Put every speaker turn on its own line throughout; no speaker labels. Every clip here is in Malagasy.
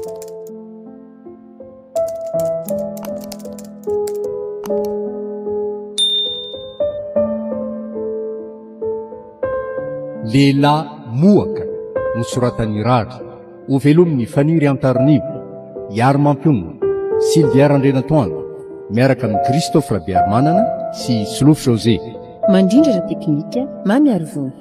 Lehilahy mohaka nosoratan'i Rary, hovelomin'i Faniry Antarinivo, Ihary Mampionona, Sylvia Randrianatoandro, miaraka amin'i Christophe Rabearimanana sy Solofo José.
Mandrindra ara-teknika, Mamy Arivony.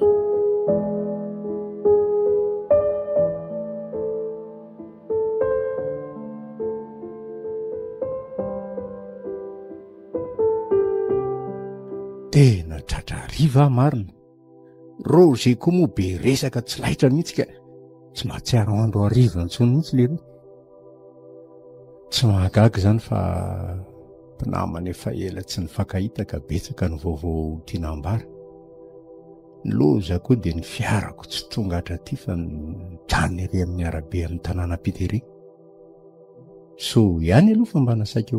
Tena tratra hariva aho marina. Roger koa moa be resaka tsy laitra mihitsy ka. Tsy mahatsiaro andro hariva intsony mihitsy leroa. Tsy mahagaga izany fa mpinamana efa ela tsy nifankahita ka betsaka ny vaovao tiana ambara. Ny loza koa dia ny fiarako tsy tonga hatraty fa mijanona ery amin'ny arabe amin'ny tanàna ampita ery. Soa ihany aloha fa mba nasaiko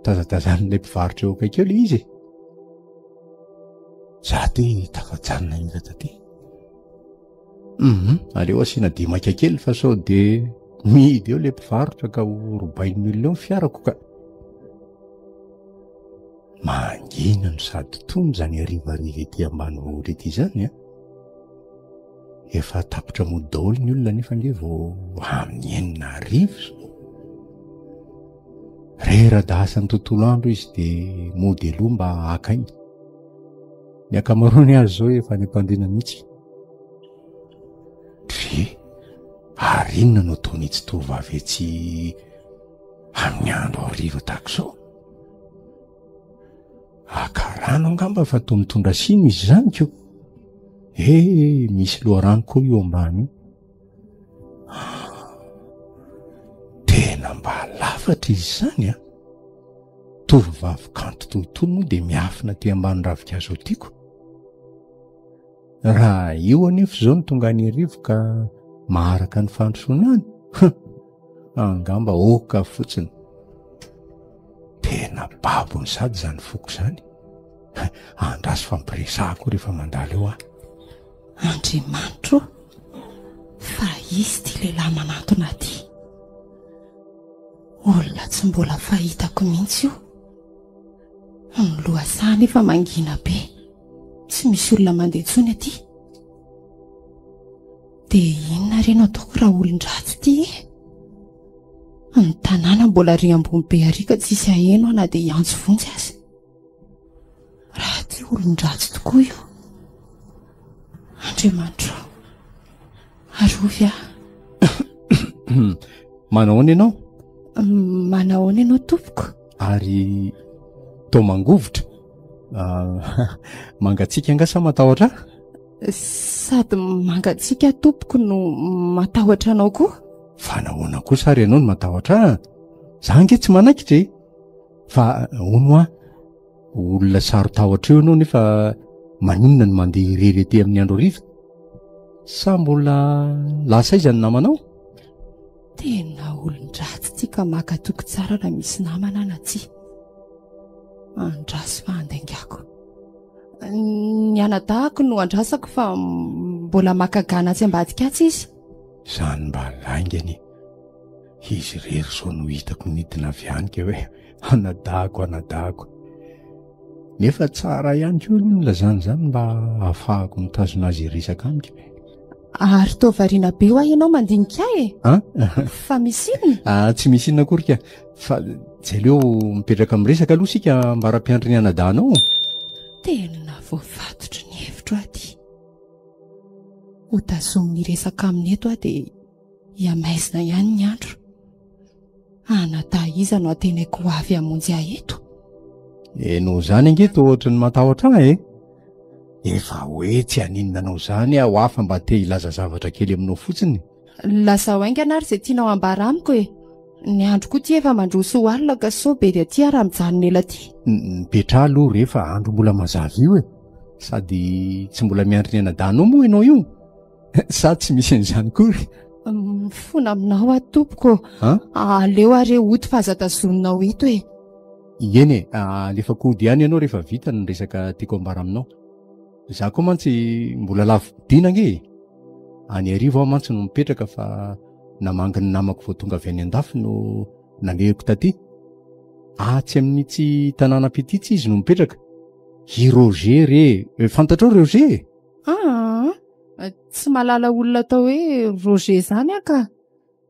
tazatazan'ilay mpivarotra eo akaiky eo ilay izy e. Za te tafajanona indra taty. Hum, aleo asiana dimaika kely fa sao dia mihidy eo ilay mpivarotra ka ho robain'ny olona eo ny fiarako ka. Mangina no sady tony izany harivariva ety ambanivohitra ety izany an. Efa tapitra mody daholo ny olona nefa ange vao amin'ny 6000 izao. Rera-dasa ny tontolo andro izy dia mody aloha mba haka aina. Ny ankamaroany azy izao efa any am-pandriana mihitsy. Dre, ary inona no ataon'itsy tovovavy etsy amin'ny andro hariva tahaka izao? Haka rano angamba fa toa mitondra siny izy izany ko. Eh, misy loharano koa io ambany io. Tena mba lafatra izy izany an. Tovovavy kanto toy itony moa dia miafina aty ambany ravinkazo aty ko. Raha io anefa izao no tonga any Iarivo ka maharaka ny fandrosoana any, angamba oka fotsiny. Tena babony sady izany foko izany. Andraso fampiresahako rehefa mandalo eo aho.
Andriamanitro ô, fa izy ity lehilahy manantona aty. Olona tsy mbola fahitako mihitsy io. Ny lohasaha anefa mangina be. Tsy misy olona mandeha intsony aty. Dia inona re no ataoko raha olon-dratsy ity e? Ny tanàna mbola ary ambony be ary ka tsisy haheno aho na dia hiantso vonjy aza. Raha ity olon-dratsy tokoa io. Andriamanitro, arovy aho.
Manahoana ianao?
Manahoana ianao tompoko?
Ary toa mangovitra. Ah, mangatsiaka angaha sa matahotra
ahy? Sady mangatsiaka tompoko no matahotra anao koa.
Fa nahoana kosa ary ianao no matahotra ahy? Za ange tsy manaikitra e. Fa hono hoa, olona saro-tahotra eo ianao nefa maninona no mandeha irery ety amin'ny andro hariva? Sa mbola lasa aiza ny namanao?
Tena olon-dratsy ity ka maka toky tsara raha misy namana na tsia. Andraso fa handaingako. Ny anadahako no andrasako fa mbola maka gana atsy ambadika atsy izy.
Izany mba lainga anie. Izy irery izao no hitako nidina avy any ka hoe anadahako anadahako. Nefa tsara ihany koa aloha ny nilazany izany mba hahafahako mitazona azy hiresaka amiko e.
Ary toa variana be hoa ianao mandinika ahy e.
An?
Fa misy inona?
Ah, tsy misy inona akory ka. Fa tsy aleo mipetraka miresaka aloha isika ambara-piandry ny anadahinao.
Tena voafatotry ny hevitro aho ity. Ho tazominy hiresaka aminy eto aho dia Hihamaizina ihany ny andro. Anadahy iza no antenaiko ho avy hamonjy ahy eto?
Enao izany ange toa ohatry ny matahotra ahy e. Efa hoe tsy haninona anao izany aho hafa mba te hilaza zavatra kely aminao fotsiny.
Lazao haingana ary izay tianao hambara amiko e. Ny andro koa ity efa mandroso ho alina ka sao be dia aty aho raha mijanona ela aty.
Mipetraha aloha re fa andro mbola mazava io e. Sady tsy mbola miandry ny anadahinao moa ianao io. Sa tsy misy an'izany kory?
Mifona aminao aho tompoko. Aleo are hody fa aza tazoninao eto e.
Eny e, alefako hody ihany ianao rehefa vita ny resaka tiako ambara aminao. Za koa mantsy mbola lavo-podiana ange e. Any Iarivo aho mantsy no mipetraka fa Namangy ny namako vao tonga avy any an-dafy no nalehiko taty. Atsy amin'itsy tanàna Petitsy izy no mipetraka. I Roger re e! Fantatrao Roger e?
Aa, tsy mahalala olona atao hoe Roger izany aho ka.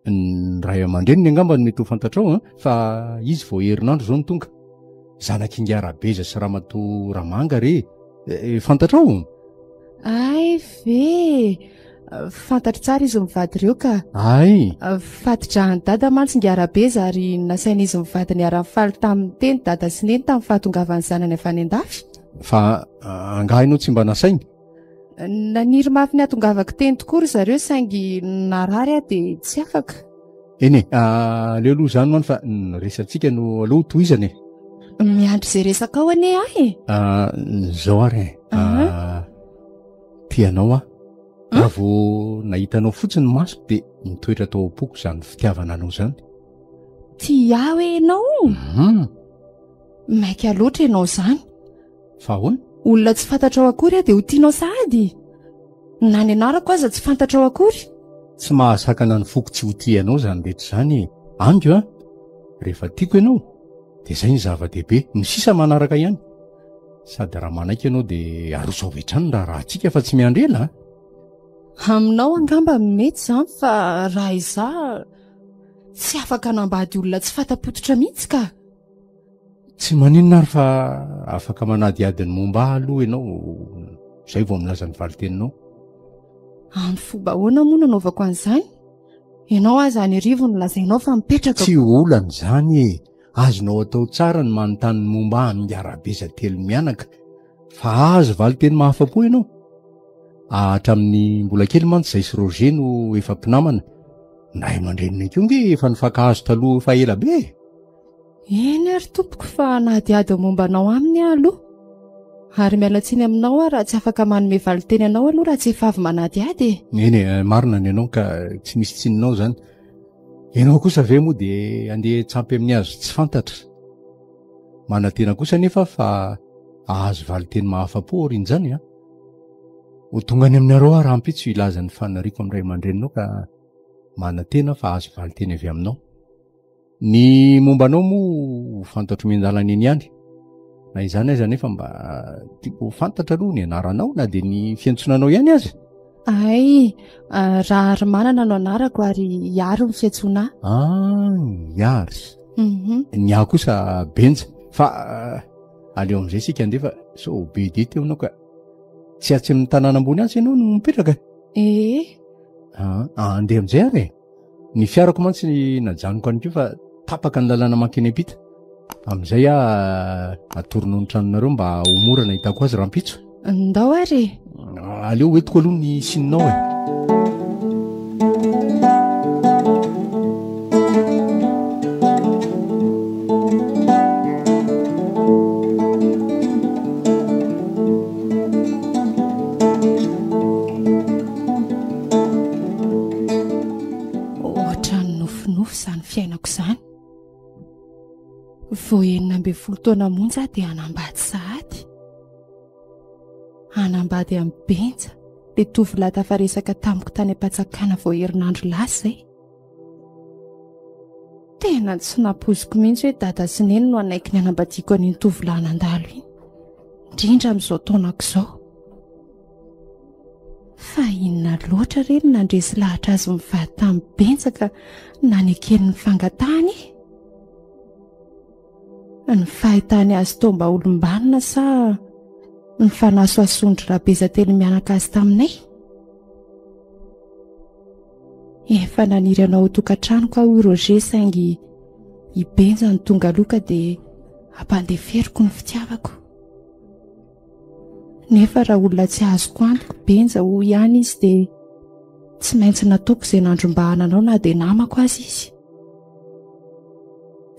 Ny ray aman-dreniny angamba no mety ho fantatrao an, fa izy vao herinandro izao no tonga. Zanak'ingahy Rabeza sy Ramatoa Ramanga re e! Fantatrao?
Hay ve e! Fantatro tsara izy mivady ireo ka.
Hay!
Fati-drahan'i Dada mantsy ingahy Rabeza ary nasain'izy mivady niara-nifaly taminy teny Dada sy Neny tamin'ny fahatongavan'ny zanany avy any an-dafy.
Fa angaha ianao tsy mba nasainy?
Naniry mafy ny hatongavako teny tokoa ry zareo saingy narary aho dia tsy afaka.
Eny e, aleo aloha izany man fa ny resatsika no aloha tohizana e.
Miandry izay resakao anie aho e.
Izao ary e. Tia anao aho. Raha vao nahita anao fotsiny ny masoko dia nitoetra tao am-poko izany fitiavana anao izany.
Tia ahy hoe ianao? Maika loatra ianao izany.
Fa ahoana?
Olona tsy fantatrao akory aho dia ho tianao sahady? Na ny anarako aza tsy fantatrao akory.
Tsy mahasakana ny foko tsy ho tia anao izany rehetra izany e. Amiko an! Rehefa tiako ianao dia izay ny zava-dehibe, ny sisa manaraka ihany. Sady raha manaiky ianao dia aroso avy hatrany ny raharahantsika fa tsy miandry ela an!
Aminao angamba mety izany fa raha izaho tsy afaka hanambady olona tsy fanta-pototra mihitsy ka.
Tsy maninona ary fa afaka manadihady ny momba ahy aloha ianao izay vao milaza ny valin-teninao.
Amin'ny fomba ahoana moa no anaovako an'izany? Ianao aza any Iarivo no lazainao fa mipetraka.
Tsy olana izany e! Azonao atao tsara ny manontany ny momba ahy amin'i Rabeza telo mianaka fa hahazo valin-teny mahafa-po ianao. Hatramin'ny mbola kely mantsy izay sy Roger no efa mpinamana. Ny ray aman-dreninay koa ange efa nifankahazo taloha efa ela be e!
Eny ary tompoko fa hanadihady ny momba anao aminy aho aloha. Ary miala tsiny aminao aho raha tsy afaka manome valinteny anao aloha raha tsy efa avy manadihady e.
Eny e, marina ny anao ka tsy misy tsininao izany. Ianao kosa ve moa dia handeha hitsampy amin'ny hazo tsy fantatra. Manantena kosa anefa aho fa hahazo valinteny mahafa-po aorian'izany an. Ho tonga any aminareo aho rahampitso hilaza ny faniriako amin'ny ray aman-dreninao ka manantena aho fa hahazo valinteny avy aminao. Ny momba anao moa ho fantatro miandalana eny ihany. Na izany aza anefa mba tiako ho fantatra aloha ny anaranao na dia ny fiantsoana anao ihany aza.
Ay, Raharimanana no anarako ary Iary ny fiantsoana ahy.
Ah, Iary. Mhm. Ny ahy kosa Benja. Fa aleo amin'izay isika andeha fa sao be dia teo ianao ka. Tsy atsy amin'ny tanàna ambony atsy ianao no mipetraka?
Ee.
Ah, andeha amin'izay ary e. Ny fiarako mantsy najanoko any koa fa tapaka ny lalana mankeny ampita. Amin'izay aho atoronao ny tranonareo mba ho mora nahitako azy rahampitso.
Ndao ary e.
Aleo hoentiko aloha ny sininao e.
Ohatran'ny nofinofy izany fiainako izany. Vao 16 taona monja aho dia hanambady sahady. Hanambady amin'i Benja, ilay tovolahy tafaresaka tamiko tany am-patsakana vao herinandro lasa izay. Tena tsy nampoiziko mihitsy hoe dada sy neny no hanaiky ny hanambadiako an'iny tovolahy nandalo iny. Indrindra amin'izao taonako izao. Fa inona loatra re no nandresy lahatra azy mivady tamin'i Benja ka nanekeny ny fangatahany e? Ny fahitany azy toa mba olom-banona sa ny fanasohasoan-dry Rabeza telo mianaka azy taminay? Efa naniry anao ho tokantranoko aho hoy Roger saingy i Benja no tonga aloha ka dia ampandeferiko ny fitiavako. Nefa raha olona tsy azoko antoka Benja hoy ihany izy dia tsy maintsy nataoko izay nandrombahana anao na dia namako aza izy.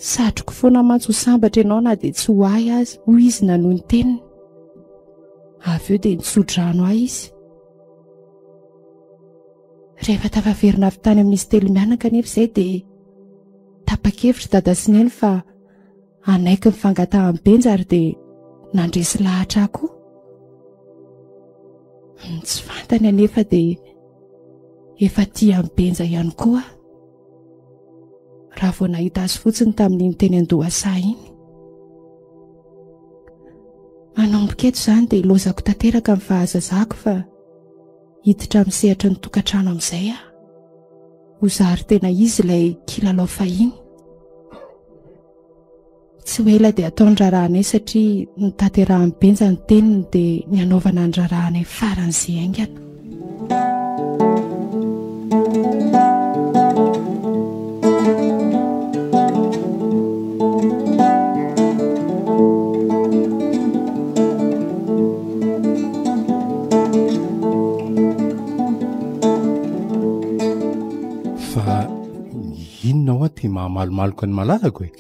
Satriko foana mantsy ho sambatra ianao na dia tsy ho ahy aza hoy izy nanohy ny teniny. Avy eo dia nitso-drano ahy izy. Rehefa tafaverina avy tany amin'izy telo mianaka anefa izay dia tapa-kevitra Dada sy Neny fa hanaiky ny fangatahan'i Benja ary dia nandresy lahatra ahy koa. Ny tsy fantany anefa dia efa tia an'i Benja ihany koa aho. Raha vao nahita azy fotsiny tamin'iny teny an-dohasaha iny. Manomboka eto izany dia ilaozako tanteraka ny fahazazako fa hiditra amin'ny sehatry ny tokantrano amin'izay aho. Ho zary tena izy ilay kilalao fahiny. Tsy ho ela dia atao ny raharahanay satria notanterahan'i Benja ny teniny dia ny hanaovana ny raharahanay faran'izay haingana.
Fa inona hoa ty mahamalomaloka ny malalako e?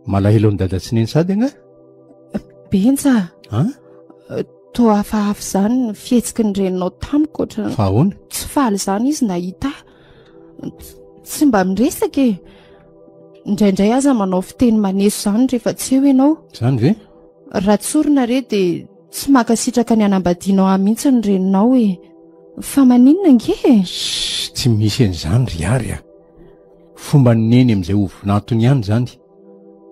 Malahelo an'i dada sy neny sady angaha?
Benja
An?
Toa hafahafa izany ny fihetsiky ny reninao tamiko ohatran'ny
Fa ahoana?
Tsy faly izany izy nahita ahy. Tsy mba miresaka e. Indraindray aza manao fiteny maneso izany rehefa tsy eo ianao.
Izany ve?
Raha tsorina re dia tsy mankasitraka ny hanambadianao ahy mihitsy ny reninao e. Fa maninona ange e?
Shh, tsy misy an'izany ry Ary a. Fomban'i Neny amin'izay ho vinantony ihany izany,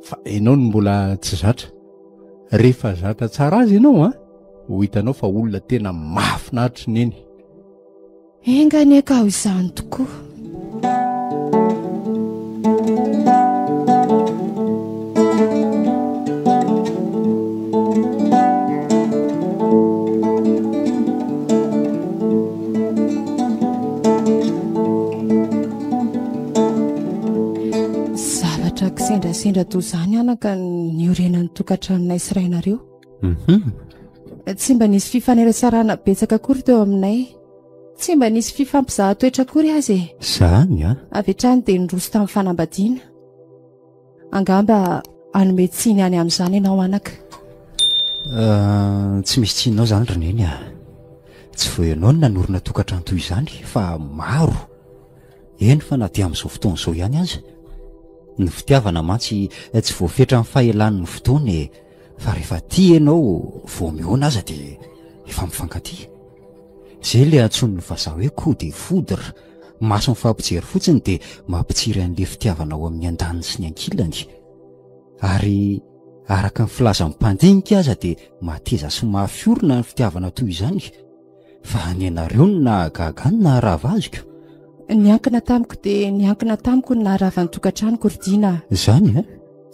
fa ianao no mbola tsy zatra. Rehefa zatra tsara azy ianao an, ho hitanao fa olona tena mahafinaritra i Neny.
Enga anie ka ho izany tokoa. Zavatra kisendrasendra toy izany anaka niorenan'ny tokantranonay sy rainareo.
Mhm.
Tsy mba nisy fifanerasarana betsaka akory teo aminay. Tsy mba nisy fifampizahan-toetra akory aza e.
Zany a?
Avy hatrany dia niroso tamin'ny fanambadiana. Angamba hanome tsiny any amin'izany ianao anaka.
Euh, tsy misy tsininao izany ry Neny a. Tsy vao ianao no nanorina tokantrano toy izany fa maro. Eny fa na dia amin'izao fotoana izao ihany aza. Ny fitiavana mantsy tsy voafetran'ny fahelan'ny fotoana e. Fa rehefa tia ianao vao mihaona aza dia efa mifankatia. Izay ilay antsoin'ny vazaha hoe coup de foudre. Maso mifampijery fotsiny dia mampitsiry an'ilay fitiavana ao amin'ny andaniny sy ny ankilany. Ary araka ny filazan'ny mpandinika aza dia mateza sy mafy orina ny fitiavana toy izany. Fa ny anareo no nahagaga ahy ny naharava aziko.
Niankina tamiko dia niankina tamiko ny naharava ny tokantranoko ry Dina a.
Izany e?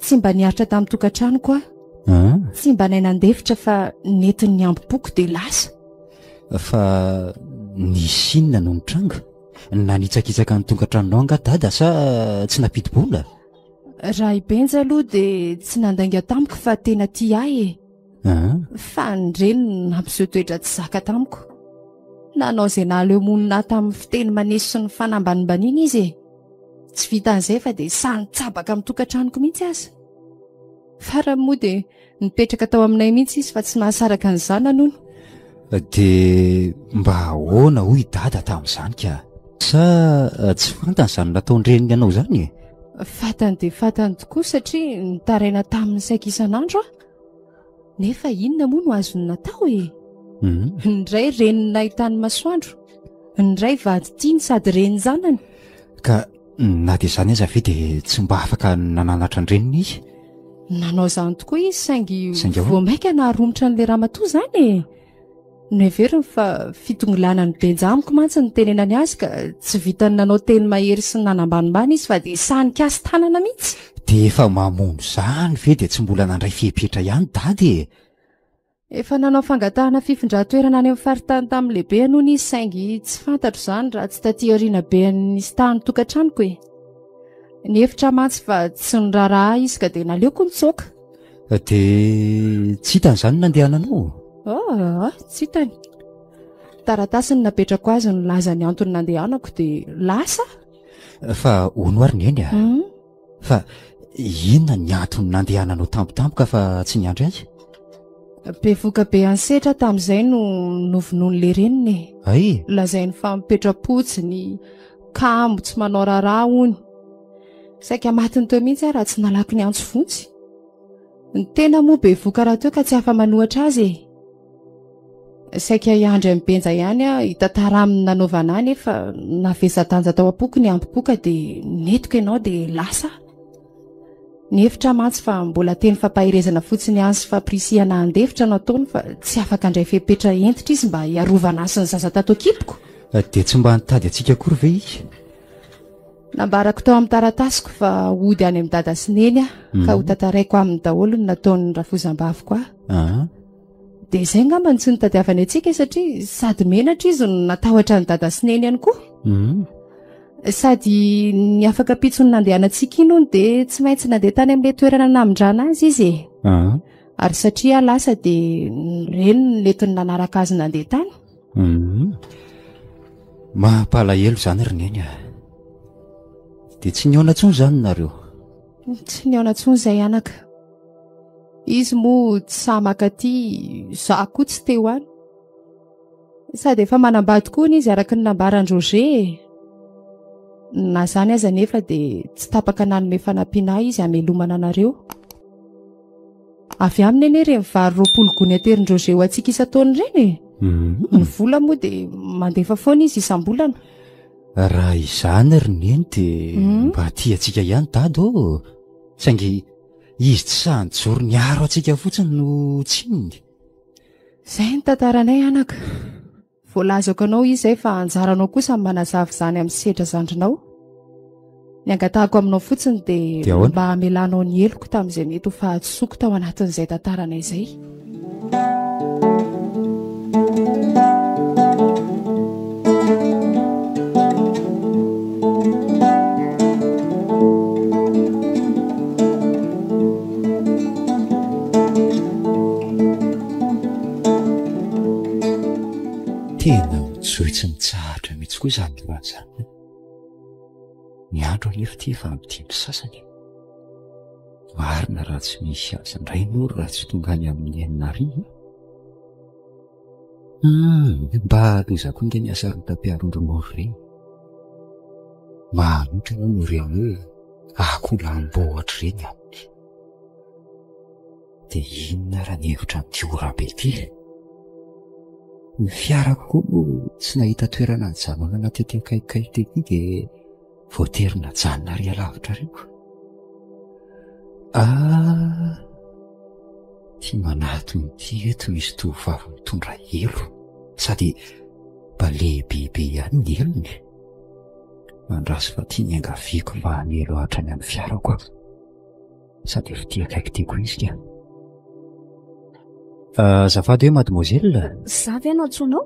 Tsy mba niaritra tamin'ny tokantranoko aho.
Ah.
Tsy mba nahay nandefitra fa nentin'ny hambom-poko dia lasa.
Fa nisy inona no nitranga? Nanitsakitsaka ny tokantranonao angaha dada sa tsy nampidi-bola?
Raha i Benja aloha dia tsy nandainga tamiko fa tena tia ahy e.
Ah.
Fa ny reniny no nampiseho toetra tsy zaka tamiko. Nanao izay nahaleo monina ahy tamin'ny fiteny maneso sy ny fanambanimbaniana izy e. Tsy vitan'izay fa dia sahy nitsabaka amin'ny tokantranoko mihitsy aza. Farany moa dia nipetraka tao aminay mihitsy izy fa tsy nahasaraka ny zanany hono.
Dia mba ahoana hoy i Dada tamin'izany ka? Sa tsy fantany izany nataon-dreniny anao izany e?
Fantany dia fantany tokoa satria nitaraina taminy saika isan'andro aho. Nefa inona moa no azony natao e?
Mhm.
Ny iray reniny nahitany masoandro, ny iray vady tiany sady renin-janany.
Ka Na dia izany aza ve dia tsy mba afaka nananatra an-dreniny izy?
Nanao izany tokoa izy saingy
Saingy ahoana?
vao mainka naharomotra an'ilay ramatoa izany e! Noheveriny fa fitongilanan'i Benja amiko mantsy ny nitenenany azy ka tsy vitan'ny nanao teny mahery sy nanambanimbany izy fa dia sahy nikasi-tanana mihitsy.
Dia efa mamono izany ve dia tsy mbola nandray fepetra ihany Dada e?
Efa nanao fangatahana fifindran-toerana any amin'ny faritany tamin'ny lehibeny hono izy saingy tsy fantatro izany raha tsy taty aoriana be an'ny nisitahan'ny tokantranoko e. Nihevitra mantsy fa tsy niraharaha ahy izy ka dia naleoko nitsoaka.
Dia tsy hitany izany ny nandehananao?
Ah, tsy hitany. Taratasy no napetrako azy nilaza ny antony nandehanako dia lasa
aho. Fa hono ary Neny a? Fa inona ny antony nandehananao tampotampoka fa tsy niandry azy?
Bevoka be ansetra tamin'izay no novonoin'ilay reniny e.
Hay!
Lazainy fa mipetra-potsiny, kamo, tsy manao raharaha hono. Saika matiny teo mihitsy aho raha tsy nalaky niantso vonjy. Ny tena moa bevoka rahateo ka tsy afa-manohatra azy e. Saika hiandry an'i Benja ihany aho hitantara aminy ny nanaovana ahy nefa navesa-danja tao am-poko ny hampipoka dia nentiko ianao dia lasa aho. Nihevitra aho mantsy fa mbola teny fampaherezana fotsiny ihany sy fampirisihana handefitra no ataony fa tsy afaka handray fepetra hentitra izy mba hiarovana ahy sy ny zaza tato an-kiboko.
Dia tsy mba nitady antsika akory ve izy?
Nambarako tao amin'ny taratasiko fa hody any amin'i Dada sy Neny aho ka hotantaraiko aminy daholo ny nataon'ny rafozam-baviko ahy. Dia izay angamba no tsy nitadiavany antsika satria sady menatra izy no natahotra an'i Dada sy Neny ihany koa. Sady ny afaka pitsony nandehanantsika iny hono dia tsy maintsy nandeha tany amin'ilay toerana namindrana azy izy e. Ary satria aho lasa dia ny reniny nentiny nanaraka azy nandeha tany.
Mampalahelo izany ry Neny a. Dia tsy nihaona intsony izany nareo?
Tsy nihaona intsony izay anaka. Izy moa tsy sahy maka aty, izaho koa tsy te ho any. Sady efa manambady koa hono izy araka ny nambaran-dRoger e. Na izany aza anefa dia tsy tapaka nanome fanampiana ahy izy hamelomana anareo. Avy aminy anie ireny vary 20 gony aterin-dRoger ho antsika isan-taona ireny e. Ny vola moa dia mandefa foana izy isam-bolana.
Raha izany ry Neny dia mba tia antsika ihany Dada ô. Saingy izy tsy sahy nijoro niaro antsika fotsiny no tsininy.
Izay ny tantaranay anaka. Voalazako anao izy izay fa anjaranao kosa ny manazava izany amin'ny sedra zandrinao. Ny angatahako aminao fotsiny dia mba hamelanao ny heloko tamin'izay mety ho fahadisoako tao anatin'izay tantaranay izay.
Tena mijohy tsy mitsahatra mihitsy koa izany rano izany. Ny andro anefa ity efa amin'ny dimy sasany. Marina raha tsy misy azy indray moa raha tsy tonga any amin'ny 60. Mba loza koa nge ny hasarotam-piaron-dry ireny. Mahanotra hono ireny hoe akoholam-bohitra ireny aminy. Dia inona ary ny hevitra amin'ity orabe ity? Ny fiarako koa moa tsy nahita toerana nijanonana tety akaikikaiky tety dia voatery najanona ary alavitra ary ko. Ah, ity manatona ity eto misy tovovavy mitondra elo sady mba lehibebe ihany ny elony. Andraso fa ity niangaviako mba hanelo hatrany amin'ny fiarako aho. Sady efa tia akaiky tiako izy ka. Azafady hoe mademoiselle.
Za ve no antsoinao?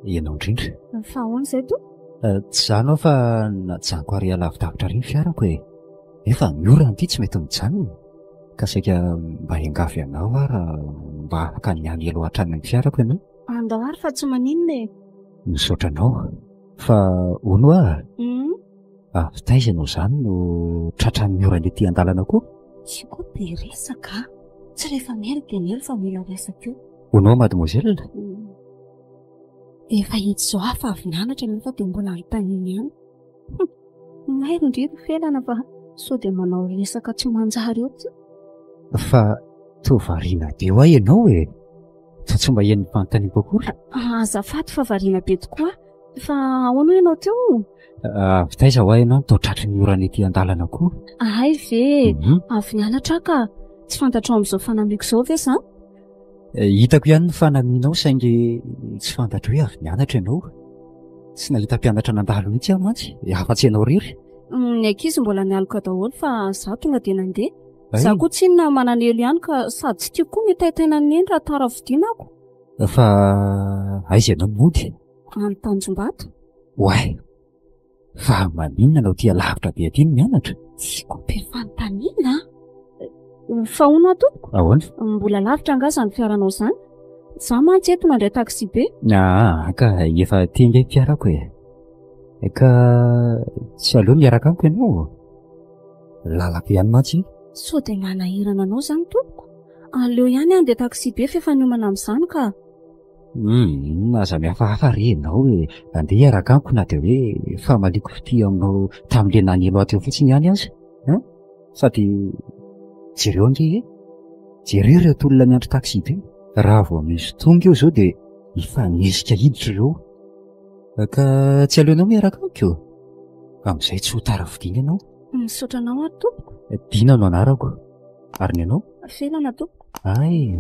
Ianao indrindra.
Fa ahoana izay to?
Tsy za anao fa najanoko ary alavidavitra ary ny fiarako e. Nefa ny orana ity tsy mety mijanona. Ka saika mba hiangavy anao aho raha mba afaka ny hanelo hatrany amin'ny fiarako ianao.
Andao ary fa tsy maninona e.
Misaotra anao. Fa hono hoa? Avy taiza ianao izany no tratran'ny orana ety an-dalana koa?
Tsy koa be resaka a! Tsy rehefa miely dia miely fa mila resaka eo.
Hono hoa mademoiselle?
Efa hita izao aho fa avy nianatra nefa dia mbola anontaniana ihany. Hum! Mailo ndry ry Felana fa sao dia manao resaka tsy manjary eo ty.
Fa toa variana be hoa ianao e! Toa tsy mba heno ny fanontaniako akory.
Azafady fa variana be tokoa aho. Fa ahoana hoy ianao teo?
Avy taiza hoa ianao no toa tratry ny orana ety an-dalana koa?
Hay ve e! Avy nianatra aho ka! Tsy fantatrao amin'izao fanamiako izao ve izany?
Hitako ihany ny fanamianao saingy tsy fantatro hoe avy nianatra ianao. Tsy nahita mpianatra nandalo mihitsy aho mantsy, afa-tsy ianao irery.
Ny ankizy mbola nialoka daholo fa izaho tonga dia nandeha. Izaho koa tsinona mananelo ihany ka sady tsy tiako koa ny hitaintaina an'i Neny raha tara fodiana ako.
Fa aiza ianao no mody?
Any Tanjombato.
Oay! Fa maninona anao aty alavitra be aty no mianatra?
Tsy koa be fanontaniana a! Fa hono aho tompoko?
Ahoana?
Mbola lavitra angaha izany fiaranao izany? Izaho mantsy eto nandray taxi be.
Aa, ka efa aty ange ny fiarako e! Ka tsy aleo miaraka amiko ianao? Lalako ihany mantsy io.
Sao dia manahirana anao izany tompoko? Aleo ihany aho handeha taxi be f'efa niomana amin'izany ka.
Humm, aza mihafahafa re ianao e! Andeha hiaraka amiko na dia hoe famaliako fitia aminao tamin'ilay nanelo ahy teo fotsiny ihany aza an! Sady jereo ange e! Jereo ireto olona miandry taxi be! Raha vao misy tonga eo izao dia. Hifanesika hiditra ireo. Ka tsy aleonao miaraka amiko? Amin'izay tsy ho tara fodiana ianao.
Misaotra anao ary tompoko.
Dina no anarako. Ary ny anao?
Felana tompoko.
Ay.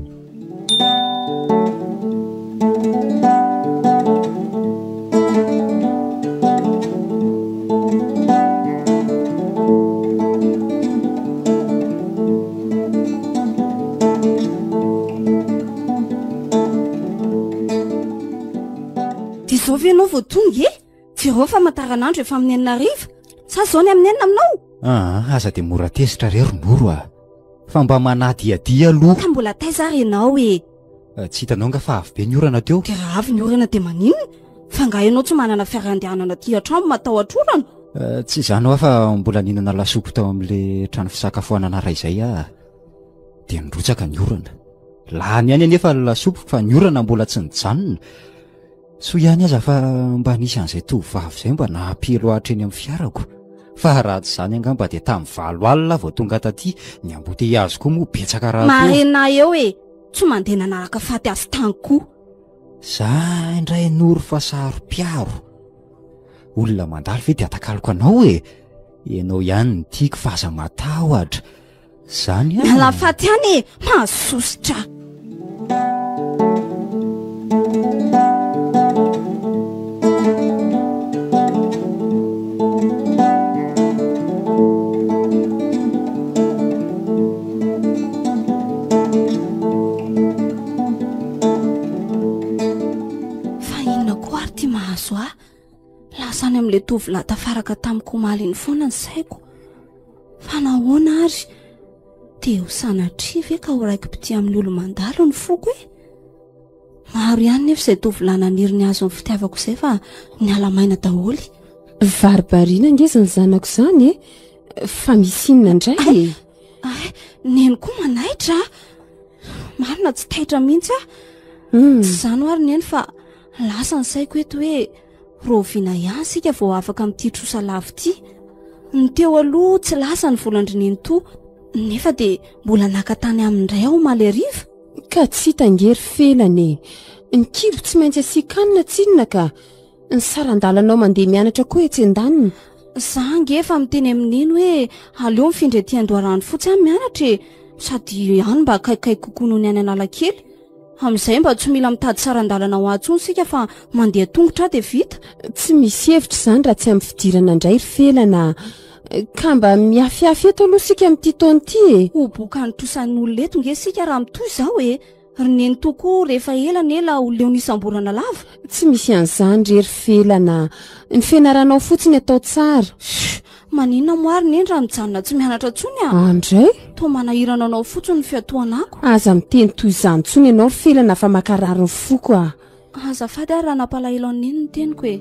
Dia izao ve ianao vao tonga e? Jereo famantaranandro efa amin'ny 6000. Sa izao ny amin'ny enina aminao?
Aa, aza dia mora tezitra re ry Noro a! Fa mba manadihadiha aloha.
Ka mbola taiza ary ianao e?
Eh, tsy hitanao nga fa avy be ny orana teo?
Dia raha avy ny orana dia maninona? Fa angaha ianao tsy manana fiara andehanana aty an-trano matahotra orana?
Eh, tsy izany hoa fa mbola nihinana lasopy tao amin'ilay trano fisakafoanana iray izay aho. Dia nirotsaka ny orana. Lany ihany anefa ny lasopy fa ny orana mbola tsy nijanona. Soa ihany aza fa mba nisy an'izay tovovavy izay mba nahampelo ahy hatreny amin'ny fiarako. Fa raha tsy izany angamba dia tamin'ny valo alina aho vao tonga taty, ny embouteillage koa moa betsaka rahateo.
Marina eo e! Tsy mandeha nanaraka faty azy tany koa.
Za indray Noro fa saro-piaro. Olona mandalo ve dia atakaloko anao e? Ianao ihany no tiako fa aza matahotra. Zany
an! Miala faty any e! Mahasosotra! Fa inona koa ary ity mahazo ahy? Lasa any amin'ilay tovolahy tafaraka tamiko omaly iny foana ny saiko. Fa nahoana ary? Dia ho sanatria ve ka ho raiki-pitia amin'ny olo-mandalo ny foko e? Maro ihany nefa izay tovolahy naniry ny hahazo ny fitiavako izay fa niala maina daholo.
Varibariana ange izany zanako izany e! Fa misy inona indray e?
Ay, neny koa manaitra a! Marina tsy taitra mihitsy aho.
Hmm.
Tsy izany ho'a ry neny fa lasa ny saiko eto hoe rahoviana ihany isika vao afaka amin'ity trosa lava ity. Ny teo aloha tsy lasa ny volan-dry nenitoa nefa dia mbola naka tany aminy indray aho omaly hariva.
Ka tsy hita ange ry Felana e! Ny kibo tsy maintsy asian-kanina tsinona ka! Ny saran-dalanao mandeha mianatra koa etsy an-daniny.
Za ange efa miteny amin'i Neny hoe aleo mifindra ety Andoharanofotsy aho mianatra e! Sady any mba akaikikaiky kokoa noho ny any Analakely. Amin'izay mba tsy mila mitady saran-dalana ho ahy intsony isika fa mandeha tongotra aho dia vita.
Tsy misy hevitra izany raha tsy amin'ny fidirana indray ry Felana a! Ka mba miafiafy eto aloha isika amin'ity taona ity e!
Ho bokan'ny trosan'ny olona eto nge isika raha mitohy izao e! Ry nenitoa koa rehefa ela ny ela ho leo nisamborana lava.
Tsy misy an'izany re ry Felana a! Ny fianaranao fotsiny atao tsara.
Chut! Maninona moa ary neny raha mijanona tsy mianatra intsony a?
Andray?
Toa manahirana anao fotsiny ny fiatoanako.
Aza miteny toy izany intsony ianao ry Felana fa mankarary ny foko a!
Azafady ary raha nampalahelo an'i Neny ny teniko e.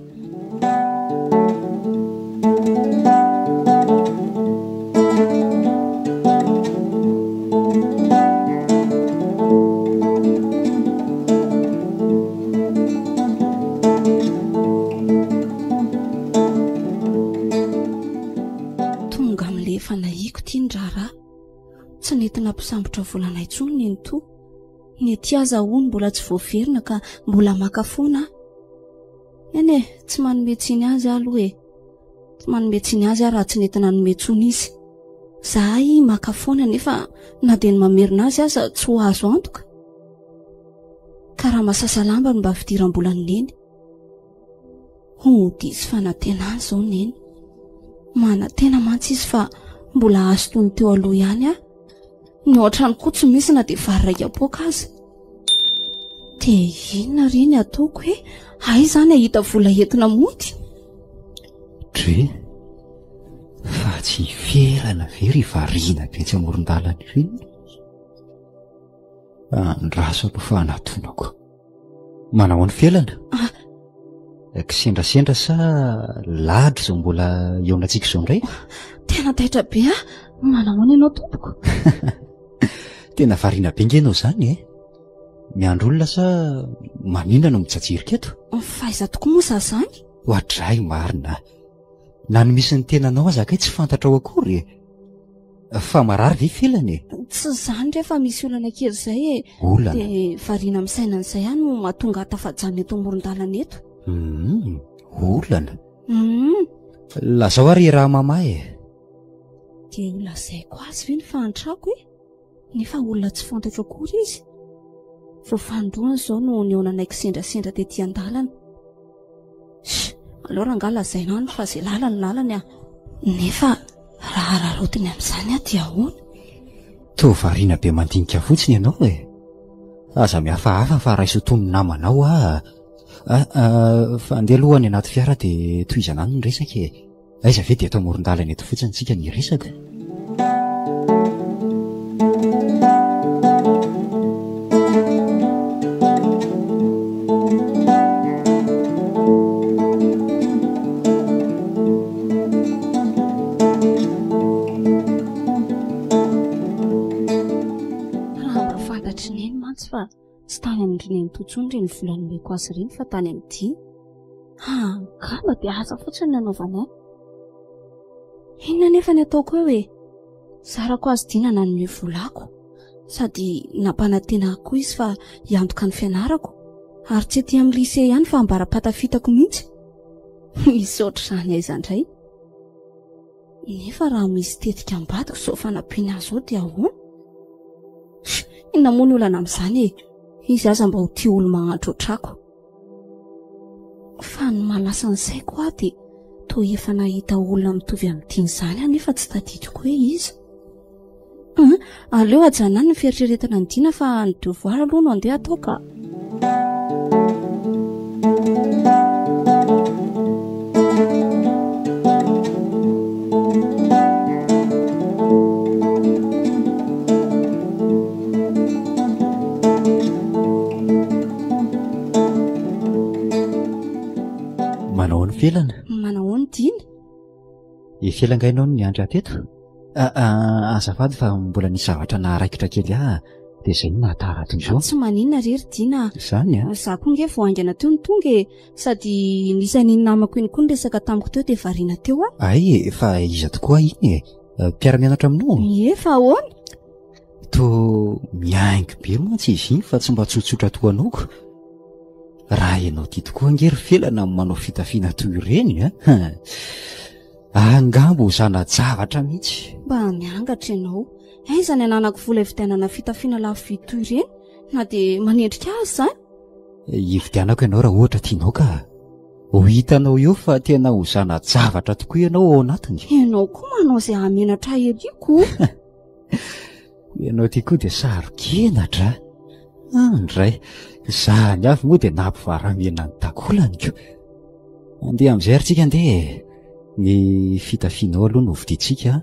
Tonga amin'ilay efa nahiko ity ny raharaha. Tsy nety nampisambotra volana intsony Nenitoa. Ny ety aza hono mbola tsy voaverina ka mbola maka foana aho. Eny e, tsy manome tsiny azy aho aloha e. Tsy manome tsiny azy aho raha tsy nety nanome intsony izy. Zahay maka foana nefa na dia ny mamerina azy aza tsy ho azo antoka. Karama sasa lamba no mba fidiram-bolan'i Neny. Ho diso fanantenana izao Neny. Manantena mantsy izy fa mbola azo toy ny teo aloha ihany aho. Ny ao an-trano koa tsy misy na dia vary iray kapoaka aza. Dia inona re ny ataoko e? Aiza aho ny hahita vola entina mody?
Dre, fa tsy hiferana ve ry variana be etsy amoron-dalana ry? Andraso aloha fa hanatonako. Manao ny felana?
Ah.
Kisendrasendra sa lahatra izao mbola hihaonantsika izao indray?
Tena taitra be aho. Manahoana ianao tompoko?
Tena variana be nge ianao izany e. Miandry olona sa maninona no mijajirika eto?
Fa aiza tokoa moa za izany?
Oadray marina. Na ny misy ny tenanao aza kay tsy fantatrao akory e. Fa marary ve Felana e?
Tsy izany re fa misy olana kely izay e.
Olana?
Dia variana amin'ny saina an'izay aho no mahatonga ahy tafajanona eto amoron-dalana eto.
Hum, olana?
Hum.
Lazao ary raha mamaha e.
Dia holazaiko azy ve ny fahantrako e? Nefa olona tsy fantatro akory izy. Vao fanindroany izao no nihaonanay kisendrasendra tety an-dalana. Sh! Aleo rangahy lazaina any fa izay lalany lalany ah. Nefa raha araraotiny amin'izany aho dia ahoana?
Toa variana be mandinika fotsiny ianao e. Aza mihafahafa fa raiso toy ny namanao aho. Ah, ah, fa andeha aloha any anaty fiara dia tohizana any ny resaka e. Aiza ve dia eto amoron-dalana eto fotsiny tsika ny hiresaka?
Raha mba fantatr'i Neny mantsy fa tsy tany amin-dry Nenitoa intsony ireny vola nomeko azy ireny fa tany amin'i Dina. Angamba dia asa fotsiny no nanaovana ahy. Inona anefa ny ataoko eo e? Zarako azy Dina nanome vola ako. Sady nampanantena ahy koa izy fa hiantoka ny fianarako. Ary tsy aty amin'ny lycée ihany fa ambara-patafitako mihitsy. Misaotra izany aiza indray. Nefa raha misy tetika ambadika izao fanampiana azy izao dia ahoana? Inona moa ny olana amin'izany e? Izy aza mba ho tia olo-mahantra ohatrako. Fa ny mahalasa ny saiko aho dia toa efa nahita olona mitovy amin'i Dina izany aho nefa tsy tadidiko hoe iza. Hum, aleo ajanona ny fieritreretana an'i Dina fa ny devoir aloha no andeha atao ka.
Manao ahoana Felana?
Manao ahoana Dina?
I Fela angaha ianao no niandry ahy teto? Ah, ah, azafady fa mbola nisy zavatra naharaikitra kely ahy dia izay no nahatara toy izao.
Tsy maninona re ry Dina.
Izany
a? Izaho koa nge vao haingana teo no tonga e. Sady nisy an'iny namako iny koa niresaka tamiko teo dia variana teo aho.
Ay e, fa iza tokoa iny e? Mpiara-mianatra aminao?
Ie, fa ahoana?
Toa mihaingo be mantsy izy iny fa tsy mba tsotsotra toa anao ko. Raha ianao ity tokoa ange ry Felana no manao fitafiana toy ireny a! Angamba ho zana-javatra mihitsy.
Mba miangatra ianao. Aiza ny ananako vola hividianana fitafiana lafo vidy toy ireny na dia manendrika azy izany?
Hividianako ianao raha ohatra tianao ka. Ho hitanao eo fa tena ho zana-javatra tokoa ianao ao anatiny.
Ianao koa manao izay hahamenatra ahy ery ko.
Ianao ity koa dia saro-kenatra a! Andray, izany avy moa dia nampivaramena ny takolany ko. Andeha amin'izay ary tsika andeha e. Ny fitafianao aloha no vidiantsika,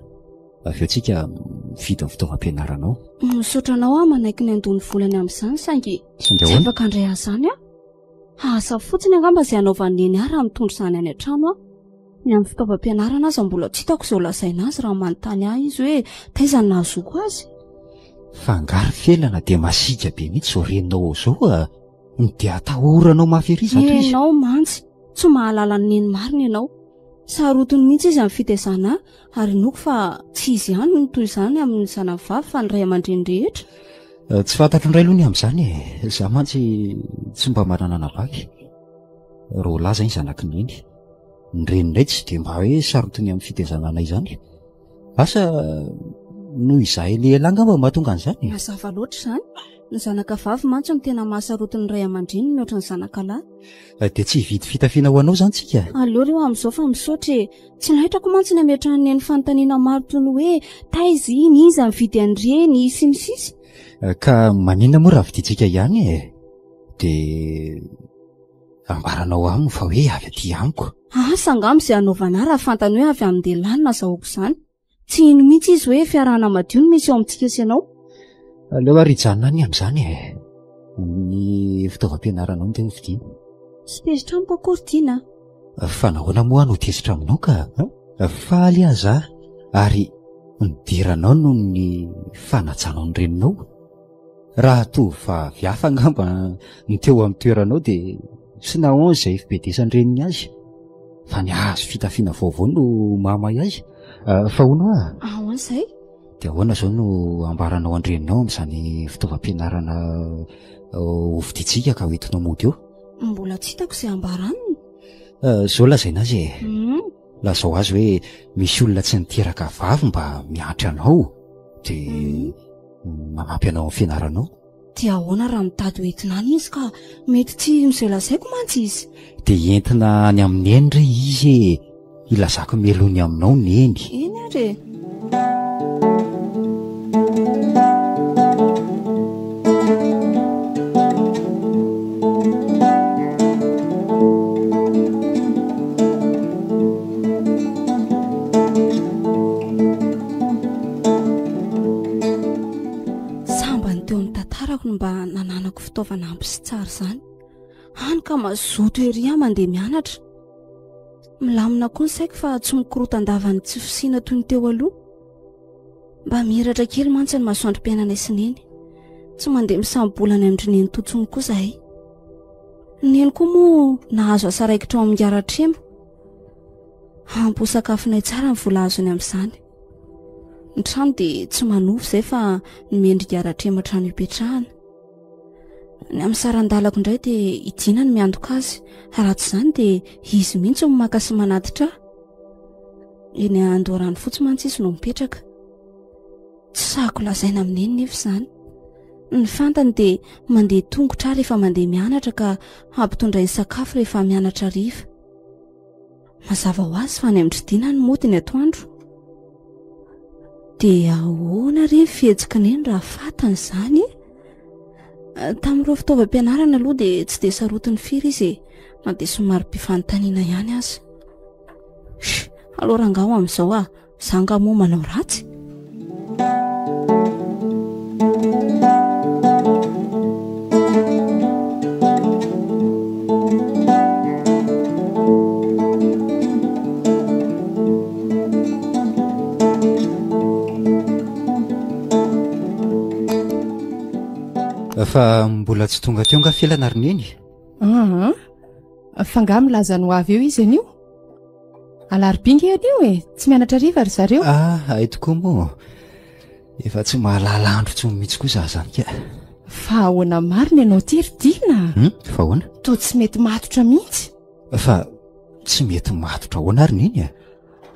avy eo tsika mividy ny fitaovam-pianaranao.
Misaotra anao aho manaiky ny handoa ny volany amin'izany saingy
Saingy
tsy
ahoana?
afaka handray an'izany aho. Asa fotsiny angamba izay hanaovan'i Neny ahy raha mitondra izany any an-trano aho. Ny amin'ny fitaovam-pianarana aza mbola tsy hitako izay ho lazaina azy raha manontany ahy izy hoe taiza no nahazoako azy.
Fa angaha ry Felana dia masiaka be mihitsy izao reninao ao izao a! No dia atahoranao mafy ery izato izy.
Ianao mantsy, tsy mahalala an'i Neny marina ianao. Sarotiny mihitsy izy amin'ny fitaizana ahy ary inoako fa tsy izy ihany no toy izany amin'ny zanany vavy fa ny ray aman-dreny rehetra.
Tsy fantatro indray aloha ny amin'izany e. Izaho mantsy tsy mba manana anabavy. Roalahy izay ny zanak'i Neny. Ny reny indray tsy dia mba hoe sarotiny amin'ny fitaizana anay izany. Asa noho izahay lehilahy angamba no mahatonga an'izany e.
Mazava loatra izany. Ny zanaka vavy mantsy no tena mahasarotiny ny ray aman-dreniny mihoatra ny zanaka lahy.
Dia tsy hividy fitafiana ho anao izany tsika?
Aleo reo amin'izao fa misaotra e. Tsy naitrako mantsy ny hametrahan'i Neny fanontaniana maro toy ny hoe taiza iny, iza nividy an'ireny, sy ny sisa.
Ka maninona moa raha vidintsika ihany e? Dia ambaranao aminy fa hoe avy aty amiko.
Asa angamba izay hanaovana ahy raha fantany hoe avy amin-dehilahy no nazahoako izany. Tsy hino mihitsy izy hoe fiarahana madio no misy eo amintsika sy ianao.
Aleo ary hijanona any amin'izany e. Ny fitaovam-pianaranao no tena hovidiana.
Tsy tezitra amiko akory Dina
a. Fa nahoana moa aho no tezitra aminao ka? Faly aza aho ary midera anao noho ny fanajanao ny reninao. Raha tovovavy hafa angamba ny teo amin'ny toeranao dia tsy nahoany izay fibedesan-dreniny azy. Fa ny hahazo fitafiana vaovao no mahamay azy. Fa hono hoa?
Ahoana izay?
Dia ahoana izao no ambaranao an-dreninao amin'izany fitaovam-pianarana hovidiantsika ka hoentinao mody eo?
Mbola tsy hitako izay ambara aminy.
Izao lazaina azy e. Lazao azy hoe misy olona tsy niteraka vavy mba miantra anao dia manampy anao amin'ny fianaranao.
Dia ahoana raha mitady ho entina any izy ka mety tsy hino izay lazaiko mantsy izy?
Dia entina any amin'i Neny re izy e! Hilazako mialoha ny aminao Neny.
Eny ary e! Sambany teo amin'ny tantarako no mba nananako fitaovana ampy sy tsara izany. Hany ka mazoto ery aho mandeha mianatra. Milamina koa ny saiko fa tsy mikorotan-dava ny tsy fisiana toy ny teo aloha. Mba mihiratra kely mantsy ny masoandrom-piainanay sy Neny. Tsy mandeha misambo-bola any amin-dry Nenitoa intsony koa izahay. Neny koa moa nahazo asa raikitra ao amin'ny Ngaratremo. Ampy ho sakafonay tsara ny vola azony amin'izany. Ny trano dia tsy manofa izay fa nomendrika Ratrema trano hipetrahana. Ny amin'ny saran-dalako indray dia i Dina no miantoka azy, raha tsy izany dia izy mihitsy no maka sy manatitra ahy. Eny Andoharanofotsy mantsy izy no mipetraka. Tsy sahako lazaina amin'i Neny nefa izany. Ny fantany dia mandeha tongotra aho rehefa mandeha mianatra ka hampitondrainy sakafo rehefa mianatra hariva. Mazava ho azy fa any amin-dry Dina ny mody ny atoandro. Dia ahoana re ny fihetsiky Neny raha fantany izany e? Tamin'ireo fitaovam-pianarana aloha dia tsy dia sarotiny firy izy e, na dia somary be fanontaniana ihany aza. Sh, aleo rangahy ho amin'izao ah, za angaha moa manao ratsy?
Fa mbola tsy tonga teo nga Felana ry Neny?
Aa, fa nga milaza ny ho avy eo izy anio? Alarobia nge anio e, tsy mianatra hariva ry zareo.
Ah, hay tokoa moa. Efa tsy mahalala andro intsony mihitsy koa za zany ka.
Fa ahoana marina ianao ity ry Dina?
Hum, fa ahoana?
Toa tsy mety matotra mihitsy.
Fa tsy mety matotra ahoana ary Neny e?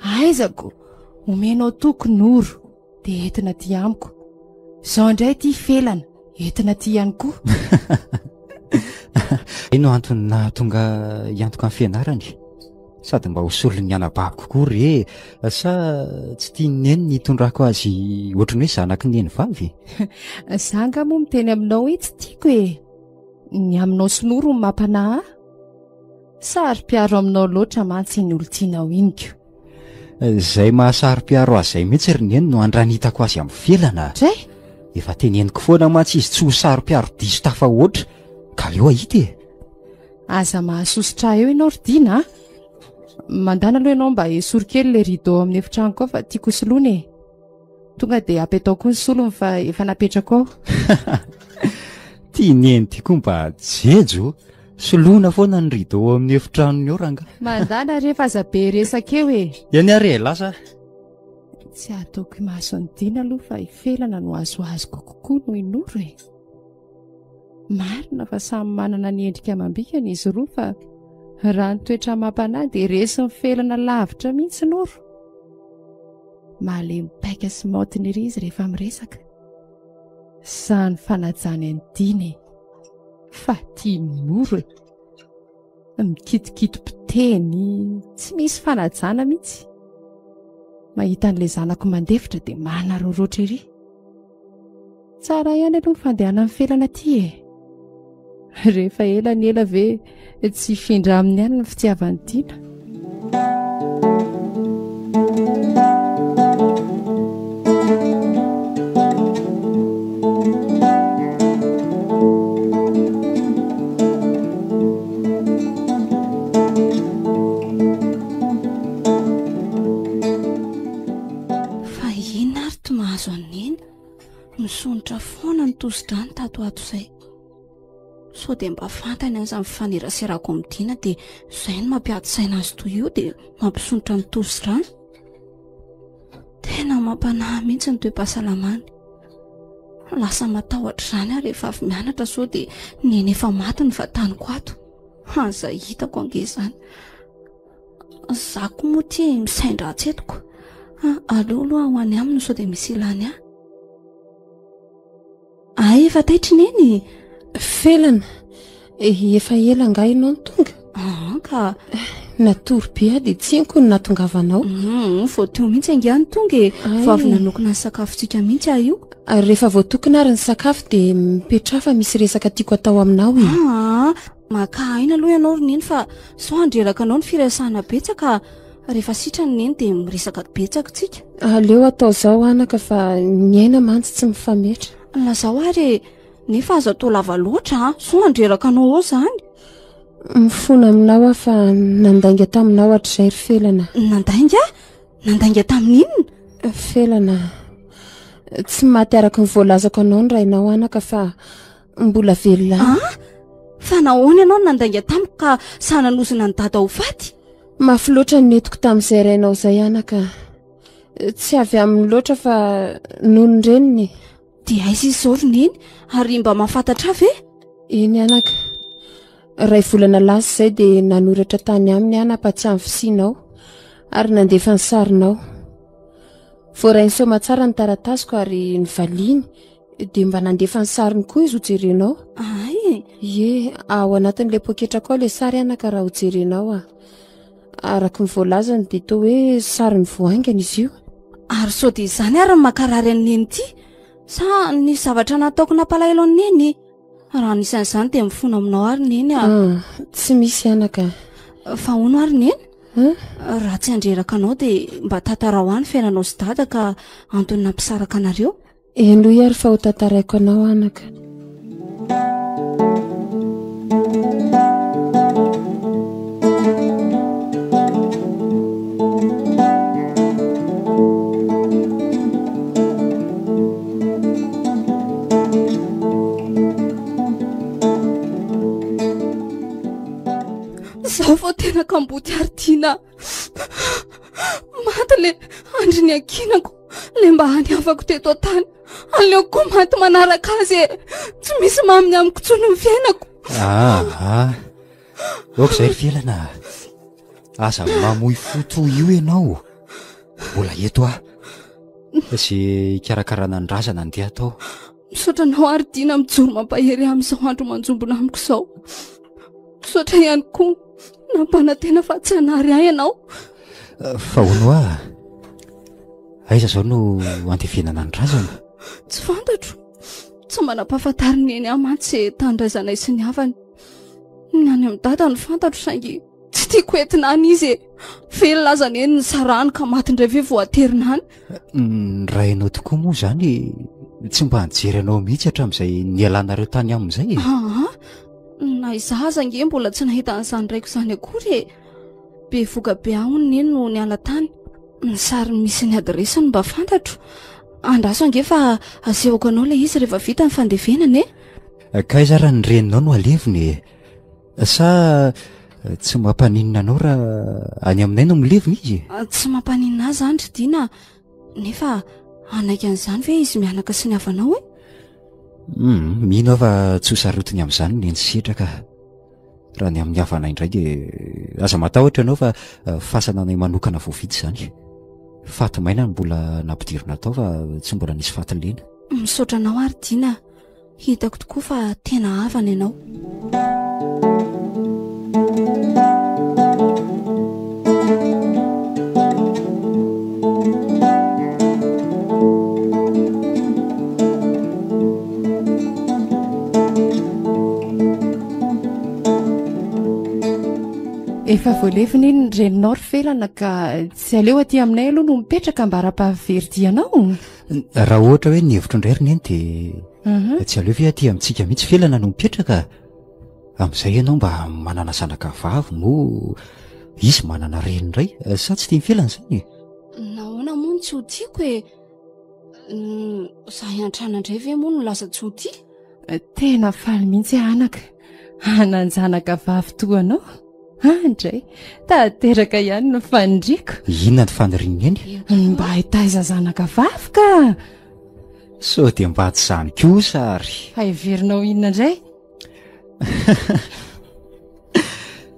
Aiza ko, omenao toky Noro. Dia entina aty amiko. Izao indray ity felana, entina aty ihany koa.
Io no antony nahatonga hiantoka ny fianarany. Sady mba ho solon'ny anabaviko koa re, sa tsy tian'i Neny ny hitondrako azy ohatran'ny hoe zanak'i Neny vavy?
Za angaha moa miteny aminao hoe tsy tiako e! Ny aminao sy Noro no mampanahy ahy. Saro-piaro aminao loatra mantsy iny olon-tianao iny ko.
Izay mahasaro-piaro azy izay mihitsy ry Neny no handranitako azy amin'ny felana.
Dray!
Efa teneniko foana mantsy izy tsy ho saro-piaro diso tafahoatra, ka aleo hahita e!
Aza mahasosotra ahy eo ianao ry Dina a! Mandàna aloha ianao mba esory kely ilay rideau amin'ny efitranoko ao fa tiako hosoloina e! Tonga dia apetao koa ny solony fa efa napetrako ao.
Ty neny ty koa mba jejo, soloina foana ny rideau amin'ny efitranony ao rangahy.
Mandàna re fa aza be resaka eo e.
Eny ary e, lasa.
Tsy ataoko imason'i Dina aloha fa i Felana no azoazoko kokoa noho i Noro e. Marina fa samy manana ny endrika amam-bikany izy roa fa raha ny toetra amam-panahy dia resin'i Felana lavitra mihitsy Noro. Malemy paika sy maotina ery izy rehefa miresaka. Izany fanajany an'i Dina e! Fa tian'i Noro e! Mikitikito-piteny, tsy misy fanajana mihitsy. Mahita an'ilay zanako mandefitra dia manararaotra ery. Tsara ihany aloha ny fandehanan'ny felana aty e! Rehefa ela ny ela ve tsy hifindra aminy ihany ny fitiavan'i Dina?
Fa inona ary ty mahazo an'i Neny? Misondrotra foana ny tosi-drano tato ho ato izay. Sao dia mba fantany aza ny fifaneraserako amin'i Dina dia izay no mampiady saina azy toy io dia mampisondrotra ny tosi-drano. Tena mampiady. Mampanahy mihitsy ny toe-pahasalamany. Lasa matahotra izany aho rehefa avy mianatra sao dia neny efa maty ny vataniko ato. Aza hitako ange izany. Za koa moa ity misain-dratsy eto ko. Aleo aloha ho any aminy sao dia misy ilany ahy. Ay, efa taitra i Neny e!
Felana, efa ela angaha ianao no tonga?
Aa ka.
Natory be aho dia tsiniko ny nahatongavanao.
Hum, vao teo mihitsy ange aho no tonga e. Vao avy nanokana ny sakafontsika mihitsy aho io.
Ary rehefa voatokana ary ny sakafo dia mipetraha fa misy resaka tiako atao aminao e.
Aa, maka aina aloha ianao ry Neny fa sao handreraka anao ny firesahana betsaka. Rehefa sitrana i Neny dia miresaka betsaka tsika.
Aleo atao izao anaka fa ny aina mantsy tsy mifametra.
Lazao ary e! Nefa aza atao lava loatra an! Sao handreraka anao ao izany.
Mifona aminao aho fa nandainga taminao hatrizay ry Felana.
Nandainga? Nandainga tamin'ny inona?
Felana, tsy maty araka ny voalazako anao ny rainao anaka fa mbola velona.
An? Fa nahoana ianao no nandainga tamiko ka sahy nanozona an'i Dada ho faty?
Mafy loatra ny nentiko tamin'izay rainao izay anaka. Tsy avy aminy loatra fa noho ny reniny.
Dia aiza izy izao ry Neny? Ary mba mahafantatra ahy ve?
Eny anaka. Iray volana lasa izay dia nanoratra tany aminy aho nampatsiahy ny fisianao ary nandefa ny sarinao. Voarainy soamatsara ny taratasiko ary novaliany dia mba nandefa ny sariny koa izy hojerenao.
Ay!
Ie, ao anatin'ilay poketrako ao ilay sary anaka raha hojerenao ah. Araka ny voalazany dia toa hoe sarin'ny vao haingana izy io.
Ary sao dia izany ary no mankarary an'i Neny ity? Sa nisy zavatra nataoko nampalahelo an'i Neny? Raha anisan'izany dia mifona aminao ary Neny ah.
Ah, tsy misy anaka.
Fa hono ary Neny? Raha tsy handreraka anao dia mba tantarao ahy ny fiainanao sy Dada ka antony nampisaraka anareo.
Henoy ary fa ho tantaraiko anao anaka.
Izaho vao tena kamboty ary tiana. Maty le andry niankinako, le mba hany havako teto an-tany. Aleoko koa maty manaraka azy e. Tsy misy maminy amiko intsony ny fiainako.
Ah, ah. Aoka izay ry Felana. Aza mamoy fo toy io ianao. Mbola eto aho. Izay hikarakarana ny razana andeha atao.
Misaotra anao ary Dina mijoro mampahery ahy amin'izao andro manjombona amiko izao. Misaotra ihany koa nampanantena fa tsy hanary ahy ianao.
Fa hono hoa, aiza izao no andevenana ny razana?
Tsy fantatro. Tsy mba nampahafantarin'i Neny ahy mantsy izay tanindrazanay sy ny havany. Ny any amin'i Dada no fantatro saingy tsy tiako entina any izy e. Velona aza Neny nisarahany ka maty indray ve vao aterina any?
Ny rainao tokoa moa izany tsy mba nijery anao mihitsy hatramin'izay nialanareo tany aminy izay e.
Aa, na izaho aza ange mbola tsy nahita an'izany raiko izany akory e. Bevoka be aho hono Neny no niala tany. Ny sary misy ny adiresiny mba fantatro. Andraso ange fa asehoko anao ilay izy rehefa vita ny fandevenana e.
K'aiza ary ny reninao no alevina e? Sa tsy mampaninona anao raha any aminay no milevina izy
e? Tsy mampaninona ahy izany ry Dina a! Nefa hanaiky an'izany ve izy mianaka sy ny havanao e?
Hum, mino aho fa tsy ho sarotiny amin'izany ny Neny Setra ka. Raha ny amin'ny havanay indray dia aza matahotra ianao fa fasana anay manokana voavidy izany. Faty maina no mbola nampidirina tao fa tsy mbola nisy faty lena.
Misaotra anao ary Dina a! Hitako tokoa fa tena havana ianao.
Efa voalevina iny ny reninao ry Felana ka tsy aleo aty aminay aloha no mipetraka ambara-pahavery dianao.
Raha ohatra hoe ny hevitro indray ry neny dia mhm. tsy aleo ve aty amintsika mihitsy felana no mipetraka? Amin'izay ianao mba manana zanaka vavy moa izy manana reny indray sa tsy tian'i Felana izany e?
Nahoana moa no tsy ho tiako e? Za hiantrana indray ve moa no lasa tsy ho tia?
Tena faly mihitsy aho anaka hanan-janaka vavy toa anao. Andray, tanteraka ihany ny faniriako.
Inona ny fanirian'i Neny?
Ny mba hitaiza zanaka vavy ka!
Sao dia mba tsy izany kosa ary.
Fa heverinao inona indray?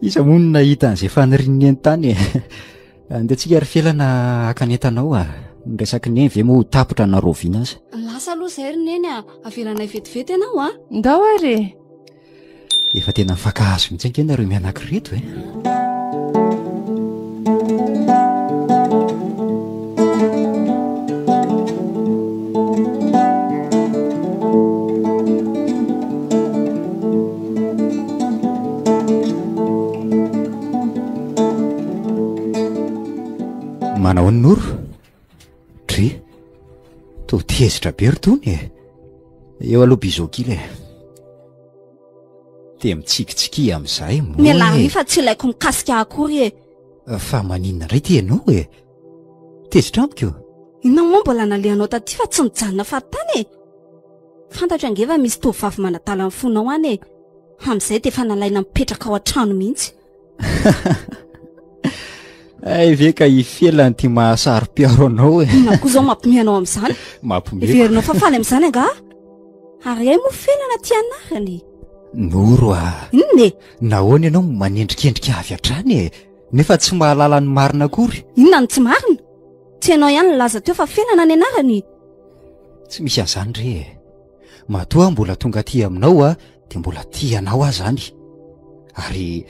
Iza moa no nahita an'izay fanirian'i Neny tany e? Andeha tsika ry Felana haka ny entanao a! Ny resak'i Neny ve moa ho tapitra na rahoviana aza?
Lasa aloha izay ry Neny a! Avelanay vetivety ianao a!
Ndao ary e!
Efa tena mifankahazo mihitsy ange nareo mianaka ireto e! Manao ny noro? Dry, toa tezitra be ry tony e! Eo aloha bisous kely e! Dia mitsikitsikia amin'izay moa e!
Mialà ry fa tsy ilaiko mikasika ahy akory e!
Fa maninona indray ity ianao e? Tezitra amiko?
Inona moa mbola nalehanao taty fa tsy nijanona fahatany e? Fantatro ange fa misy tovovavy manadala ny fonao any e! Amin'izay dia efa nalaina mipetraka ao an-trano mihitsy.
Hay ve ka i Felany ity mahasaro-piaro anao e.
Inona koa izao mampiomehy anao amin'izany?
Mampiomehy.
Heverinao fa faly amin'izany angaha? Ary hay moa Felana ity anarany?
Noro a!
Inona e?
Nahoana ianao no manendrikendrika avy hatrany e? Nefa tsy mahalala ny marina akory.
Inona no tsy marina? Tsy ianao ihany nilaza teo fa Felana ny anarany?
Tsy misy an'izany re e. Matoa aho mbola tonga aty aminao a, dia mbola tia anao aho izany. Ary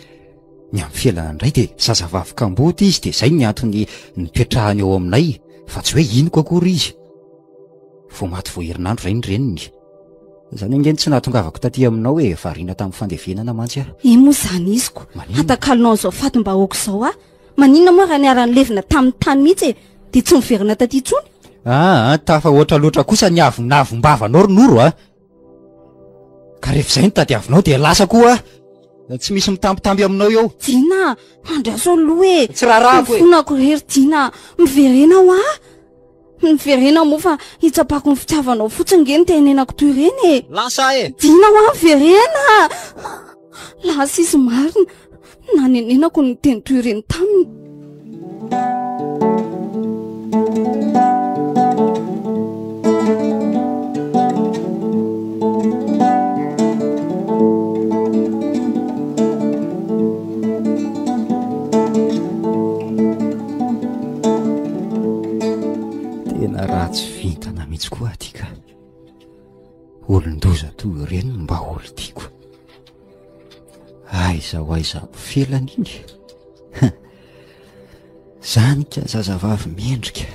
ny amin'ny felana indray dia zazavavy kamboty izy dia izay ny antony nipetrahany ao aminay fa tsy hoe inoko akory izy. Vao maty vao herinandro izay ny reniny. Izany ange no tsy nahatongavako taty aminao e, variana tamin'ny fandevenana mantsy aho.
Eny moa izany iziko.
Maninona?
Hatakalonao an'izao fatim-bahoaka izao aho. Maninona moa raha niara-nilevina tamin'ny tany mihitsy e? Dia tsy niverina taty intsony?
Aa, tafahoatra loatra kosa ny avonavom-bavanao ry Noro a! Ka rehefa izay no tadiavinao dia lasa koa aho. Tsy misy mitambitamby aminao eo.
Dina a! Andraso aloha e!
Tsy raharahako e!
Mifonako re ry Dina a! Miverena hoa! Miverena moa fa hitsapako ny fitiavanao fotsiny nge no tenenako toy ireny e!
Lasa aho e!
Dina hoa miverena! Lasa izy marina! Nanenenako ny niteny toy ireny taminy.
Tena ratsy vintana mihitsy koa aty ka. Olon-doza toy ireny no mba olon-tiako. Aiza ho aiza amin'ny felany iny? Zany ka zazavavy mendrika.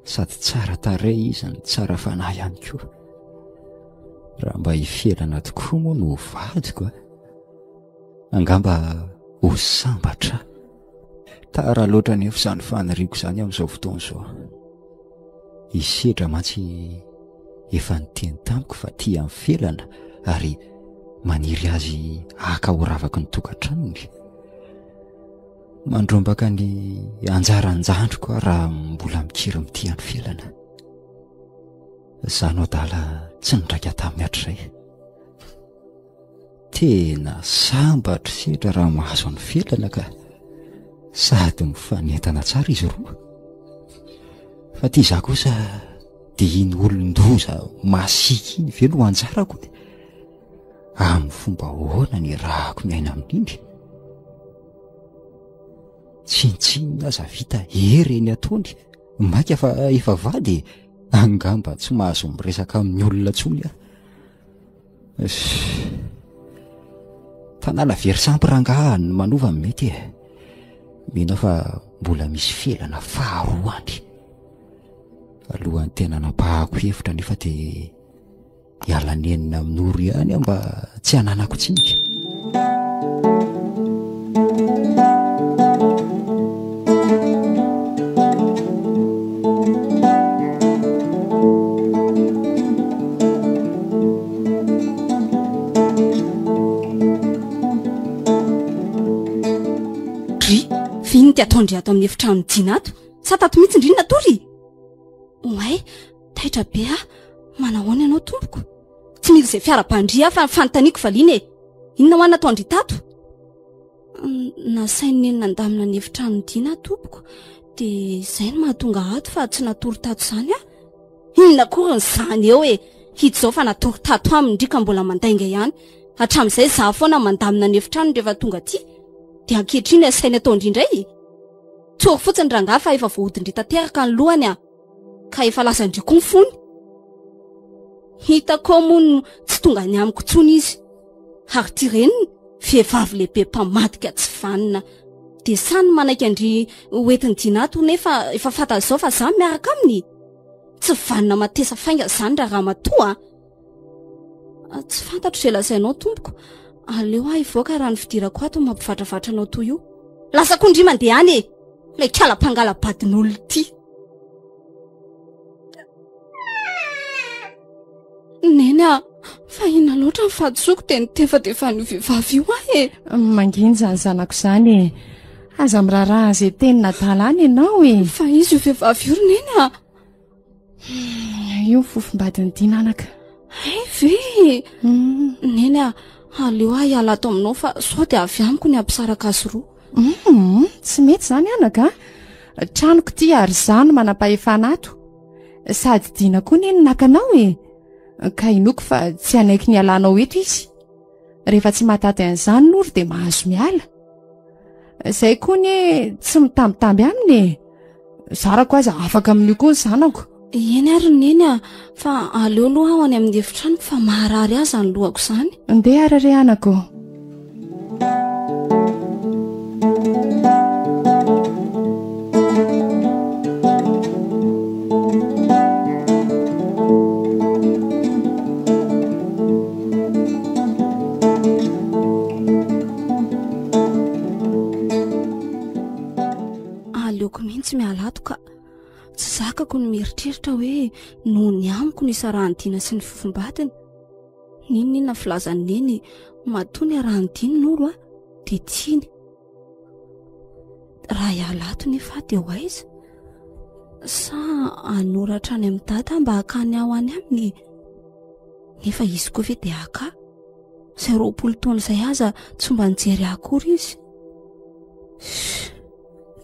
Sady tsara tarehy izy no tsara fanahy ihany koa. Raha mba i Felana tokoa moa no ho vadiko a! Angamba ho sambatra aho. Tara loatra anefa izany faniriako izany amin'izao fotoana izao. I Sedra mantsy efa niteny tamiko fa tia an'i Felana ary maniry azy haka ho ravaky ny tokantranony. Mandrombaka ny anjaran-jandriko aho raha mbola mikiry mitia an'i Felana. Izaho no adala tsy niraika taminy hatrizay. Tena sambatra Sedra raha mahazo an'i Felana ka. Sady mifanentana tsara izy roa. Fa ty izaho kosa dia iny olon-doza masiaka iny ve no anjarako e? Amin'ny fomba ahoana ny irahako miaina amin'iny? Tsinontsinona aza vita hery eny ataony, mainka fa efa vady e! Angamba tsy mahazo miresaka amin'ny olona intsony aho. Tanàna very sampy rangaha ny manova ny mety e. Mino aho fa mbola misy felana faharoa any. Alohan'ny tena hanapahako hevitra nefa dia hiala nenina amin'i Noro ihany aho mba tsy hananako tsiny.
Dry, v'inona ity ataon-dry ato amin'ny efitranon'i Dina ato? Sa tato mihitsy ndry no natory? Oay, taitra be aho. Manahoana ianao tompoko? Tsy mila izay fiara-bandria aho fa ny fanontaniako valiana e. Inona hoa nataon-dry tato? Nasain'i Neny nandamina ny efitranon'i Dina aho tompoko, dia izay no mahatonga ato fa tsy natory tato izany aho. Inona akory ny izany eo e! Hita izao fa natory tato aminy ndry ka mbola mandainga ihany. Hatramin'izay izaho foana mandamina ny efitranony rehefa tonga aty. Dia ankehitriny asainy ataon-dry indray e! Tsory fotsiny rangahy fa efa voahodin-dry tanteraka ny lohany a! Ka efa lasan-dry koa ny fony. Hitako ao moa no tsy tonga any amiko intsony izy. Ary ity reniny, vehivavy lehibe mpamadika tsy vanona. Dia sahy ny manaiky an-dry ho entin'i Dina ato nefa efa fantany izao fa izaho miaraka aminy. Tsy vanona matesa faingana izany raha ramatoa a! Ah, tsy fantatro izay lazainao tompoko. Aleo aho hivoaka raha ny fidirako ato no mampivatravatra anao toy io. Lasa koa ndry mandeha any e! Ilay kala mpangala-badin'olona ity. Neny a, fa inona loatra ny fahadisoako dia nitefatefan'io vehivavy io ahy e?
Mangina izany zanako izany e. Aza miraharaha izay tenin'adala any ianao e.
Fa iza io vehivavy io ry Neny a?
Io ny fofombadin'i Dina anaka.
Hay ve e? Neny a, aleo aho hiala ato aminao fa sao dia avy amiko ny hampisaraka azy roa.
Hum, tsy mety izany anaka a. Tranoko ity ary izaho no manam-pahefana ato. Sady Dina koa anie no naka anao e. Ka inoako fa tsy hanaiky ny hialanao eto izy. Rehefa tsy mahataty an'izany Noro dia mahazo miala. Izay koa anie tsy mitambitamby aminy e. Zarako aza afaka amin'io koa ny zanako.
Eny ary Neny a, fa aleo aloha aho any amin'ny efitranoko fa maharary ahy izany lohako izany.
Ndeha ary re anako.
Aleoko mihitsy miala ato ka. Tsy zakako ny mieritreritra hoe noho ny amiko no isarahan'i Dina sy ny fofombadiny. N'inon'inona filazan'i Neny, matoa niarahan'i Dina Noro a, dia tiany. Raha hiala ato nefa aho dia ho aiza? Sa hanoratra any amin'i Dada mba hakany aho any aminy? Nefa izy koa ve dia haka ahy? Izay 20 taona izay aza tsy mba nijery ahy akory izy.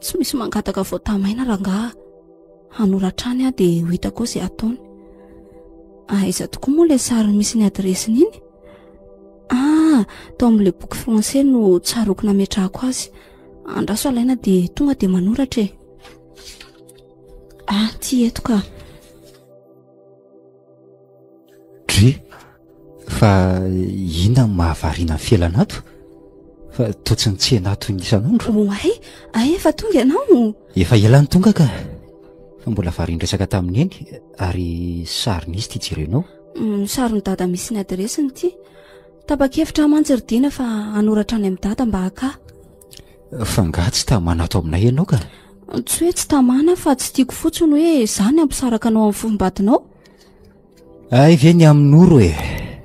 Tsy misy mangataka voatamaina rangaha. Hanoratra any aho dia ho hitako eo izay ataony. Aiza tokoa moa ilay sary misy ny adiresiny iny? Ah, tao amin'ilay boky français no tsaroako nametrahako azy. Andraso alaina dia tonga dia manoratra e. Ah, ty eto ka.
Dry, fa inona no mahavariana ny fialana ato? Fa toa tsy nitsena ato toy ny isan'andro.
Oay, ay efa tonga ianao.
Efa ela no tonga ka. Fa mbola varian-dresaka tamin'i Neny ary sarin'izy ity jerenao.
Mm, sarin'i Dada misy ny adiresiny ity. Tapa-kevitra aho mantsy ry Dina fa hanoratra any amin'i Dada mba haka.
Fa angaha tsy tamana ato aminay ianao ka?
Tsy hoe tsy tamana fa tsy tiako fotsiny hoe izaho ny hampisaraka anao amin'ny fofombadinao.
Hay ve ny amin'i Noro e?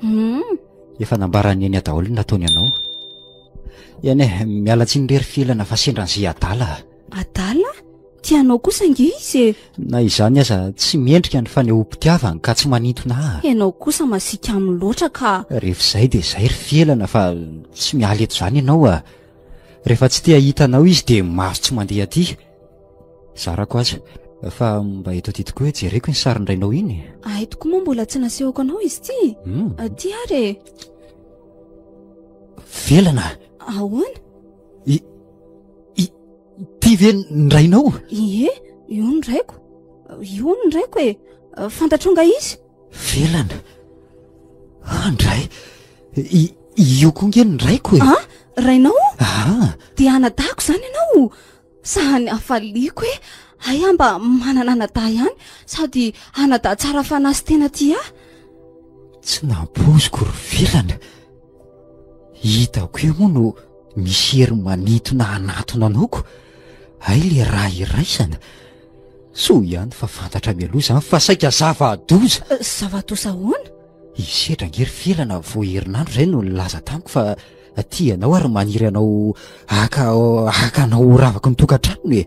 Hmm. Efa nambaran'i Neny daholo ny nataony anao. Eny e, miala tsiny re ry Felana fa sendra an'izay adala.
Adala? Tia anao kosa ange izy e.
Na izany aza tsy mendrika ny fanehoam-pitiavany ka tsy manintona ahy.
Ianao kosa masiaka aminy loatra ka.
Rehefa izay dia izay ry Felana fa tsy miala eto izany ianao a. Rehefa tsy te hahita anao izy dia mahazo tsy mandeha aty. Zarako aza fa mba eto aty tokoa hoe jereko iny sarin-drainao iny.
Hay tokoa moa mbola tsy nasehoko anao izy ity. Hmm. Aty ary e.
Felana.
Ahoana?
I, i, ity ve ny rainao?
Ie, io ny raiko. Io ny raiko e. Fantatrao nga izy?
Felana. Andray. I, io koa nge ny raiko e.
Ah, rainao?
Ah.
Dia anadahiko izany ianao? Sa ny hafaliako e. Hay aho mba manana anadahy ihany sady anadahy tsara fanahy sy tena tia ahy.
Tsy nampoiziko ry Felana. Hitako eo moa no misy hery manintona hanatona anao ko. Hay le raha iraisana. Soa ihany fa fantatra mialoha izany fa saika zava-doza.
Eh, zava-doza ahoana?
I Sedra ange ry Felana vao herinandro izay no nilaza tamiko fa tia anao ary maniry anao haka haka anao ho ravaky ny tokantranony e.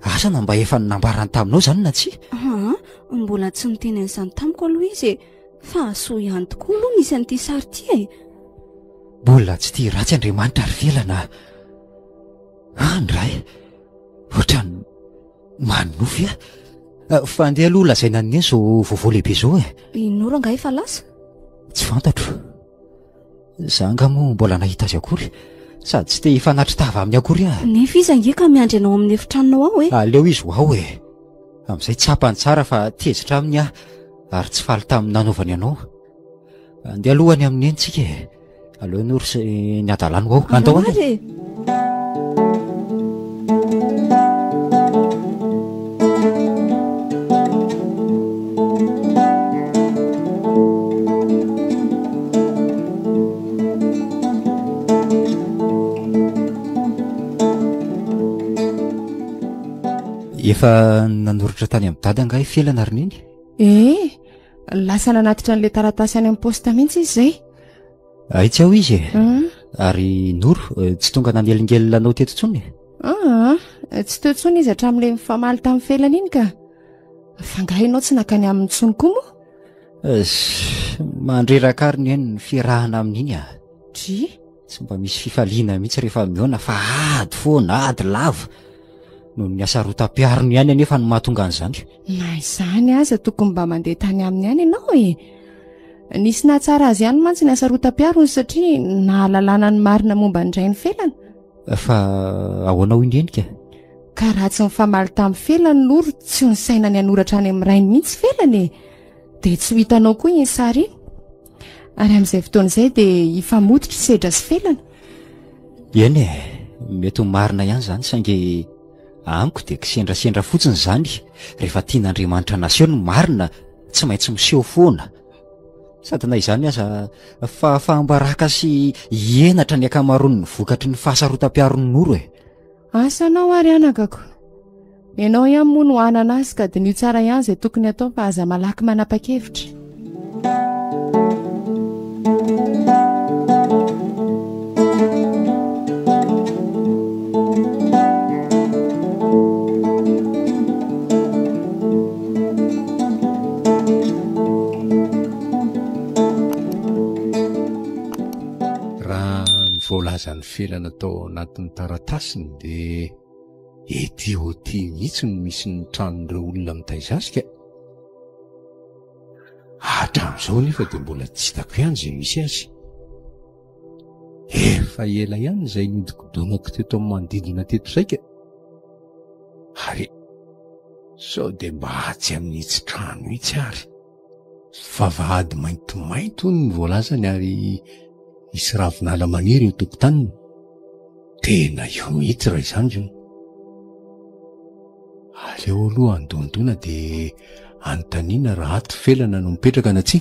Asa na mba efa nambarany taminao izany na tsia?
Aa, mbola tsy niteny an'izany tamiko aloha izy e. Fa soa ihany tokoa aloha nisy an'ity sary ity e.
Mbola tsy tia ratsy Andriamanitra ry Felana a. Andray, ohatran'ny manonofy aho. Eh, fa andeha aloha lazaina an'i Neny izao vaovao lehibe izao e.
I Noro angaha efa lasa?
Tsy fantatro. Za angaha moa mbola nahita azy akory. Sady tsy te hifanatri-tava aminy akory aho.
Nefa izy ange ka miandry anao amin'ny efitranonao ao e.
Aleo izy ho ao e. Amin'izay tsapany tsara fa tezitra aminy aho ary tsy faly tamin'ny nanaovany anao. Andeha aloha any amin'ny Neny tsika e. Aleo Noro sy ny hadalany ho ao. Andao
any e.
Efa nanoratra tany amin'i Dada angaha i Felana ry Neny?
Ee, lasa nanatitra an'ilay taratasy any amin'ny poste mihitsy izy izay.
Ay tsy ao izy e. Hmm. Ary Noro, eh, tsy tonga nanelingelina anao teto intsony e?
Ah, ah, tsy teo intsony izy hatramin'ilay nifamaly tamin'ny Felana iny ka. Fa angaha ianao tsy nankany aminy intsony koa moa?
Eh, mandreraka ary ny eny ny fiarahana amin'iny ah.
Dry?
Tsy mba misy fifaliana mihitsy rehefa mihaona fa ady foana, ady lava. Noho ny hasarotam-piarony ihany anefa no mahatonga an'izany.
Na izany aza tokony mba mandeha tany aminy ihany ianao e. Nisy nahatsara azy ihany mantsy ny hasarotam-piarony satria nahalalana ny marina momba ny rain'i Felana.
Fa ahoana hoy ny henika?
Ka raha tsy nifamaly tamin'i Felana Noro tsy ho nisaina ny hanoratra any amin'ny rainy mihitsy Felana e. Dia tsy ho hitanao koa iny sary iny. Ary amin'izay fotoana izay dia hifamototra i Sedra sy Felana.
Eny e, mety ho marina ihany izany saingy amiko dia kisendrasendra fotsiny izany, rehefa tian'Andriamanitra naseho ny marina tsy maintsy miseho foana. Sady na izany aza fahafaham-baraka sy henatra ny ankamaroan'ny vokatry ny fahasarotam-piaron'ny noro e.
Asa anao ary anakako. Ianao ihany moa no hanana azy ka diniho tsara ihany izay tokony hatao fa aza malaky manapa-kevitra.
Raha ny voalazan'ny felana tao anatin'ny taratasiny dia Ethiopie mihitsy no misy ny tranon'ireo olona mitaiza azy ka. Hatramin'izao anefa dia mbola tsy hitako ihany izay misy azy. Efa ela ihany izay nodikodonako teto amin'ny manodidina teto izay ka. Ary sao dia mba atsy amin'itsy trano itsy ary. Vavahady maintimainty hono ny voalazany ary misy ravinala maniry eo tokotaniny. Tena io mihitsy raha izany hono. Aleo aloha andondona dia anontaniana raha ato Felana no mipetraka na tsia.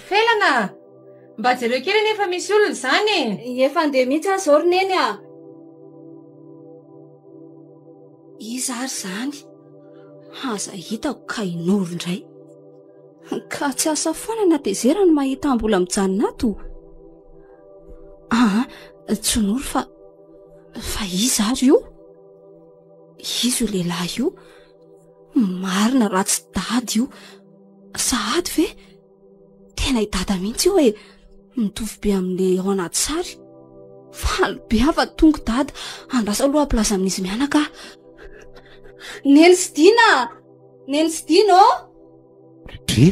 Felana! Mba jereo kely anie fa misy olona izany e!
Efa handeha mihitsy aho izao ry Neny a! Iza ary izany? Aza hitako ka i Noro indray. Ka tsy asa foana na tezera no mahita ahy mbola mijanona ato. Aa, tsy Noro fa fa iza ary io? Iza io lehilahy io? Marina raha tsy dada io. Sahady ve? Tena i dada mihitsy io e! Mitovy be amin'ilay ao anaty sary. Faly be aho fa tonga dada. Andraso aloha hampilaza amin'izy mianaka aho. Neny sy Dina! Neny sy Dina ô!
Dry,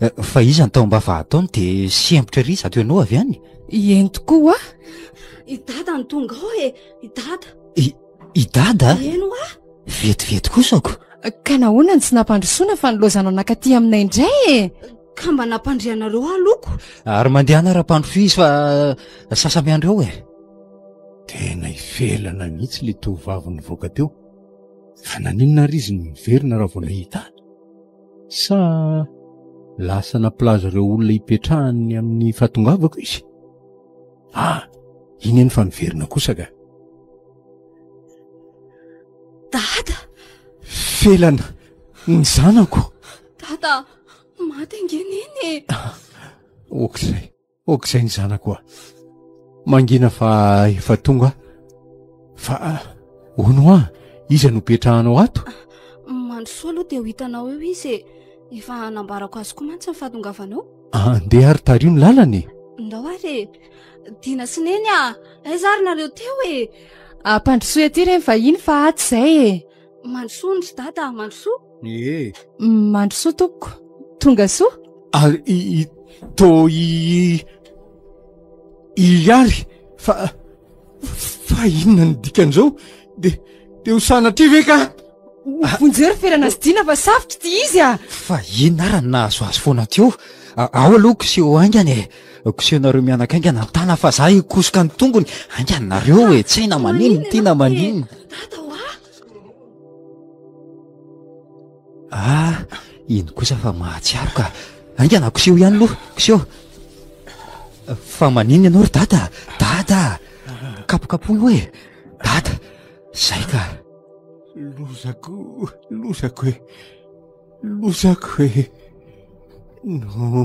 eh, fa iza ny tao am-bavahataony dia sempotra ery izato ianao avy any?
Eny tokoa hoa.
I dada no tonga ao e! I dada.
I, i dada?
Eny hoa.
Vetivety kosako.
Ka nahoana no tsy nampandrosoana fa nilaozanao nakaty aminay indray e?
Ka mba nampandre anareo aho loko.
Ary mandehana raha-mpandroso izy fa sasa-miandry ao e.
Tena ivelana mihitsy ilay tovovavy nivoaka teo. Fa naninona ary izy no niverina raha vao nahita ahy? Sa lasa nampilaza ireo olona hipetrahany amin'ny fahatongavako izy? Ah, iny eny fa niverina kosa ka.
Dada!
Felana, ny zanako!
Dada, maty ange neny e!
Ok'izay, ok'izay ny zanako a! Mangina fa efa tonga aho. Fa hono hoa, iza no petrahanao ato?
Mandrosoa aloha dia ho hitanao eo izy e! Efa nambarako azy koa mantsy ny fahatongavanao.
Andeha ary tariho ny lalana e!
Ndao ary e! Dina sy Neny a! Aiza ary nareo teo e?
Ampandrosoy aty re ny vahiny fa atsy izay e!
Mandrosoa ry dada, mandrosoa!
Ee!
Mandrosoa tompoko, tonga soa!
Ary i i to i i ary fa fa inona ny dikan'izao? De de ho sanatria ve ka?
Vonjeo ry Felana sy Dina fa safotra ity izy a!
Fa inona ara no nahazo azy foana teo? Ao aloha koseho haingana e! Kosehonareo mianaka haingana ny tana fa za hikosoka ny tongony! Haingana nareo e! Tsy hay na maninona ity na maninona!
Dada oa!
Ah! Iny kosa fa mahatsiaro ka! Haingana koseho ihany aloha! Koseho! Fa maninona ianao ry dada? Dada! Kapokapohy eo e! Dada! Zay ka!
Lozako, lozako e! Lozako e! No,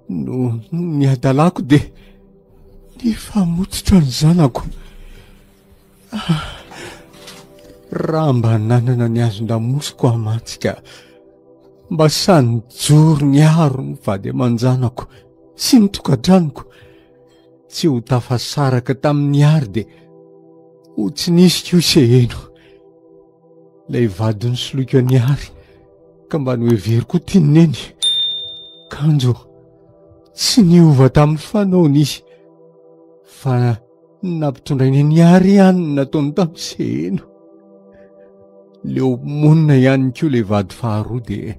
no, ny hadalako dia nifamototra ny zanako. Ah, raha mba nanana ny hazon-damosiko aho mantsy ka mba sahy nijoro niaro ny vady aman-janako sy ny tokantranoko. Tsy ho tafasaraka tamin'ny ary dia ho tsy nisy koa seheno. Ilay vady nisoloiko an'i Ary ka mba noheveriko ho tian'i Neny. Kanjo tsy niova tamin'ny fanaony izy fa nampitondrainy an'i Ary ihany ny nataony tamin'i Seheno. Leo monina ihany koa ilay vady faharoa dia